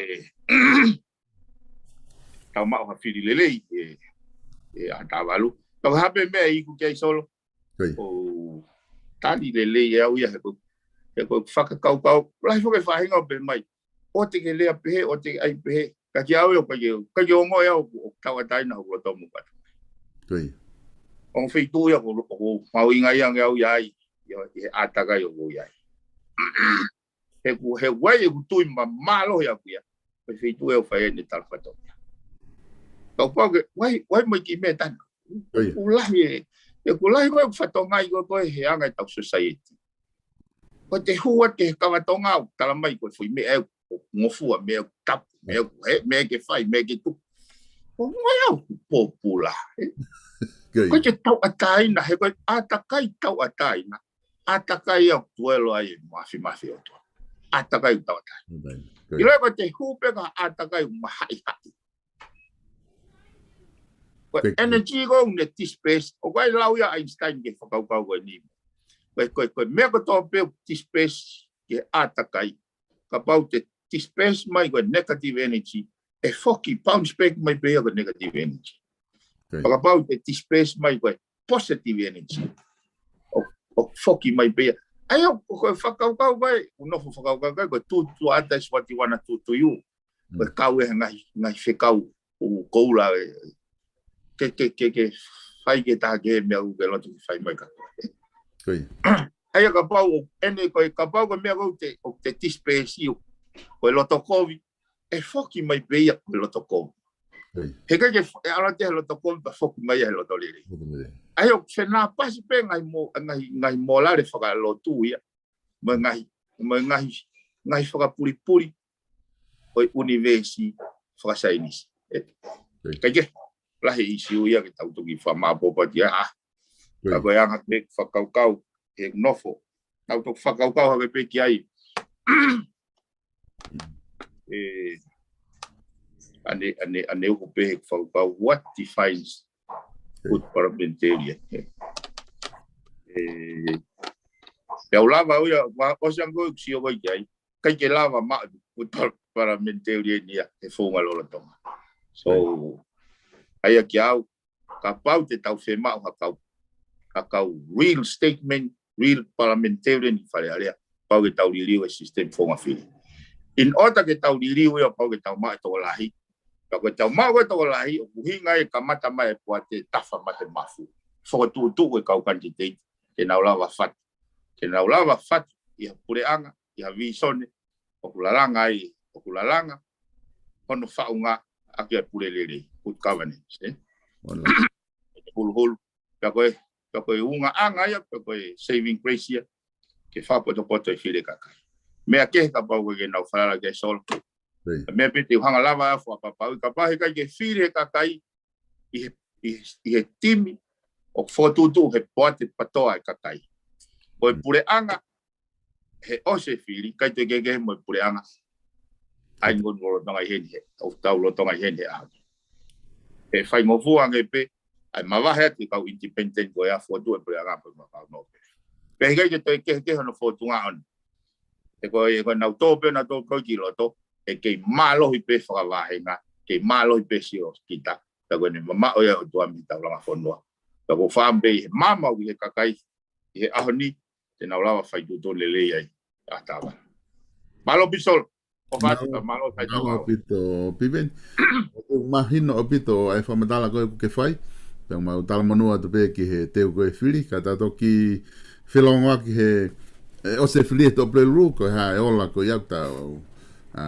tau maʻu ha fili lelei ʻe, ʻe ʻa Tāvalu. Tau hape meʻa ʻi ku kia i solo. ʻO tali lelei e au ia he ko, he ko fakakaukau. Lahi foke fahinga ʻo pē mai. ʻO te ke lea pehē, ʻo te ai pehē. Ka ki au ia, ka ki, ka ki ongo ia ʻo, ʻo tauʻatāina hoku loto mo kata. ʻO feituʻu ia ko, ko mau inga ia nge au ia ai, ia, ia ʻātakai ʻo ko ia ai. He ku, he wai e ku tui ma mālohi aku ia. Ko e feituʻu e u fai ʻene tala fatongia. Kau pau ke, wai, wai mai ki me tana. Ku lahi e, e ku lahi ko e fatongia ko, ko e he anga e tau society. Ko te hua te kavatonga au, tala mai ko e fui meʻa e ngofua, meʻa tapu, meʻa he, meʻa ke fai, meʻa ke tuku. Ko ngoi au ku pōpula. Ko te tauʻatāina, he ko e ʻātakai tauʻatāina. ʻĀtakai au tuelo ai e mafi mafi ʻOtua. ʻĀtakai tauʻatāina. ʻIlo ko te hupe ka ʻātakai mahaʻihaʻi. Ko e energy ko ne disperse, ʻo ko e lau ia Einstein ke fakakaukau ko e nimo. Ko e, ko e, ko e meʻa ko tō pe disperse ke ʻātakai. Kapau te disperse mai ko e negative energy, e foki bounce back mai pē ia ko e negative energy. Kapau te disperse mai ko e positive energy. ʻO, ʻo foki mai pē ia. ʻA ia, ko e fakakaukau ko e, ʻo nofo fakakaukau ko e, ko e tū, tū ata is what you wanna do to you. Ko e kau e ngaahi, ngaahi fekau ʻo koula e. Ke, ke, ke, ke fai ke tā ke meʻa ʻoku ke loto ke fai mai ka. ʻA ia kapau ʻo, ʻene ko e kapau ko e meʻa ko e te, ʻo te disperse ʻo, ko e loto kovi, e foki mai pē ia ko e loto kovi. He kai ke f-, e ala te he loto kovi, pa foki mai ia he loto lele. ʻA ia ʻo fenāpasi pē ngaahi mo, ngaahi, ngaahi molale fakalotu ia. Mo e ngaahi, mo e ngaahi, ngaahi fakapulipuli ʻo e ʻunivēsi fakasaienisi. Kai ke, lahi ʻisiū ia ke tau toki fakamāpōpō atu ia. Ka ko e anga ke fakakaukau, he nofo. Tau toki fakakaukau hake pē ki ai. E, ʻane, ʻane, ʻane uku pē he fakakaukau, what defines good parliamentarian? E, e au lava au ia, wa, ʻosi ange ko e sio ko e ki ai. Kai ke lava maʻu good par-, parliamentarian ia he founga lolotonga. So, ʻa ia ki au, kapau te tau femaʻu ha kau, ha kau real statesman, real parliamentarian ʻi Fale Alea, pau ke tau liliu e system founga fili. In order ke tau liliu ia pau ke tau maʻu e tokolahi. Ka ko e tau maʻu ko e tokolahi, ʻoku hinga e kamata mai e poate tafa mate mafu. Fokotuʻutuʻu e kau candidate, ke nau lava fatu. Ke nau lava fatu, ʻi ha puleʻanga, ʻi ha vīsone, ʻoku lalanga ai, ʻoku lalanga, hono faʻunga ʻaki e pule lelei, good governance, e? Huluhulu, pea ko e, pea ko e ungaʻanga ia, pea ko e saving grace ia, ke fakapotopoto e fili e kakai. Meʻa kehe kapau ko e ke nau falala ke solo. Meʻa pē te u hanga lava a fua papau, kapau he kai ke fili e kakai, ʻi he, ʻi he, ʻi he timi, ʻo fokotuʻutuʻu he poate patoa e kakai. Ko e puleʻanga, he ʻosi e fili, kai te kekehe mo e puleʻanga. ʻa ia ʻoku lolotonga ʻi heni he, ʻoku tau lolotonga ʻi heni he ʻaho ni. ʻE faingofua ange pē ʻa e mavahe atu e kau independent ko ia ʻa e fokotuʻu e puleʻanga pea mo e kau nōpele. Pea ʻikai ke toe kehekehe hono fōtunga ʻona. He ko e, ko e nau tō pē, nau tō ko ē ki loto, ʻe kei mālohi pē fakavahenga, kei mālohi pē sio kita, pea ko ʻene mamaʻo ia ʻOtua mei he taulanga fonua. Pea ʻoku ou fakaʻamu pē ʻi he maama ʻoku ʻi he kakai ʻi he ʻaho ni, te nau lava fai tuʻutuʻuni lelei ai ʻa Tāvana. Mālō Pisolo, ʻo fasi, Mālō, mālō sai mālō tau ʻaupito, Piveni. ʻOku mahino ʻaupito ʻa e fakamatala ko ē ʻoku ke fai. Pea mau talamonū atu pē ki he teu ko ē fili, ka ta toki felongoaki he, ʻe, ʻosi e fili ʻe Tuʻapulelulu, ko e hā e ola ko ia ʻoku tau, ʻa,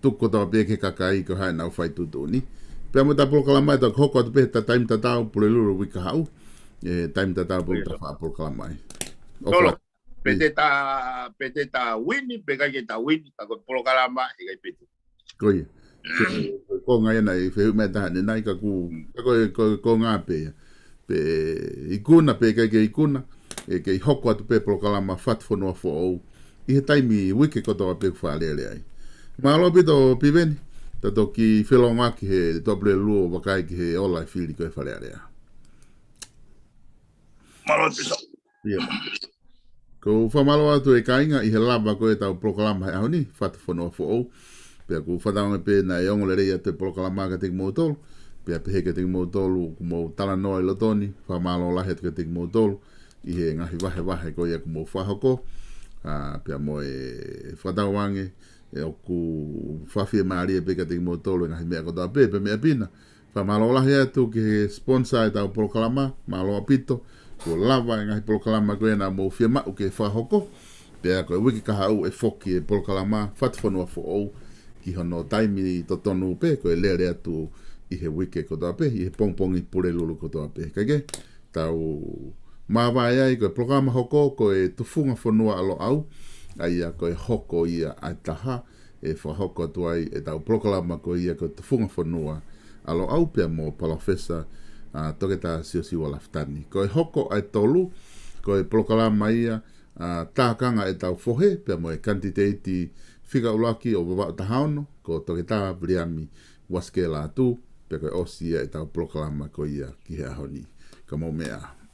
tuku kotoa pē ki he kakai ko e hā ʻenau fai tuʻutuʻuni. Pea mo ʻeta polokalama ʻe toki hoko atu pē he ta taimi tatau Pulelulu uike kahaʻu. ʻE, taimi tatau pē ʻoku ta faʻa polokalama ai. ʻOfa. Tolo. Pe te ta, pe te ta wini, pe ʻikai ke ta wini, ka ko e polokalama, ʻikai pē tu. Ko ia. Ko e konga ia naʻe fehuʻi mai taha ʻanenai ka ʻoku, ka ko e, ko e konga pē ia. Pe ikuna, pe ʻikai ke ikuna, ʻe kei hoko atu pē polokalama Fatu Fonua Foʻou. ʻI he taimi uike kotoa pē ʻoku faʻa lele ai. Mālō ʻaupito Piveni, ta toki felongoaki he Tuʻapulelulu ʻo vakai ki he ola e fili ko ē Fale Alea. Mālō Pisolo. Ia. ʻOku ou fakamālō atu ʻe kāinga ʻi he lava ko ē ʻetau polokalama he ʻaho ni, Fatu Fonua Foʻou. Pea ʻoku ou fakatauange pē naʻe ongo lelei atu e polokalama kiate kimoutolu. Pea pehē kiate kimoutolu ʻoku mou talanoa ʻi loto ni, fakamālō lahi atu kiate kimoutolu ʻi he ngaahi vahevahe ko ia ʻoku mou fakahoko. ʻA, pea mo e fakatauange, ʻe ʻoku fakafiemālie pē kiate kimoutolu e ngaahi meʻa kotoa pē, pea meʻa pē na. Fakamālō lahi atu ki he sponsor ʻetau polokalama, mālō ʻaupito, kuo lava e ngaahi polokalama ko ē naʻa mou fiemaʻu ke fakahoko. Pea ko e uike kahaʻu ʻe foki e polokalama Fatu Fonua Foʻou ki hono taimi totonu pē, ko e lele atu ʻi he uike kotoa pē, ʻi he pongipongi Pulelulu kotoa pē. Kae kehe, tau māvae ai, ko e polokalama hoko, ko e Tufunga Fonua ʻa Loʻau, ʻa ia ko e hoko ia ʻa e taha, ʻe fakahoko atu ai ʻetau polokalama ko ia ko e Tufunga Fonua ʻa Loʻau pea mo Palōfesa, ʻa, Toketā Siosiua Lafitani. Ko e hoko ʻa e tolu, ko e polokalama ia, ʻa, Tākanga ʻEtau Fohe, pea mo e kanititeiti fika ʻuluaki ʻo Vavaʻu taha ono, ko Toketā Viliami Uasikela Atu, pea ko e ʻosi ia ʻetau polokalama ko ia ki he ʻaho ni. Ka mou meʻa ā.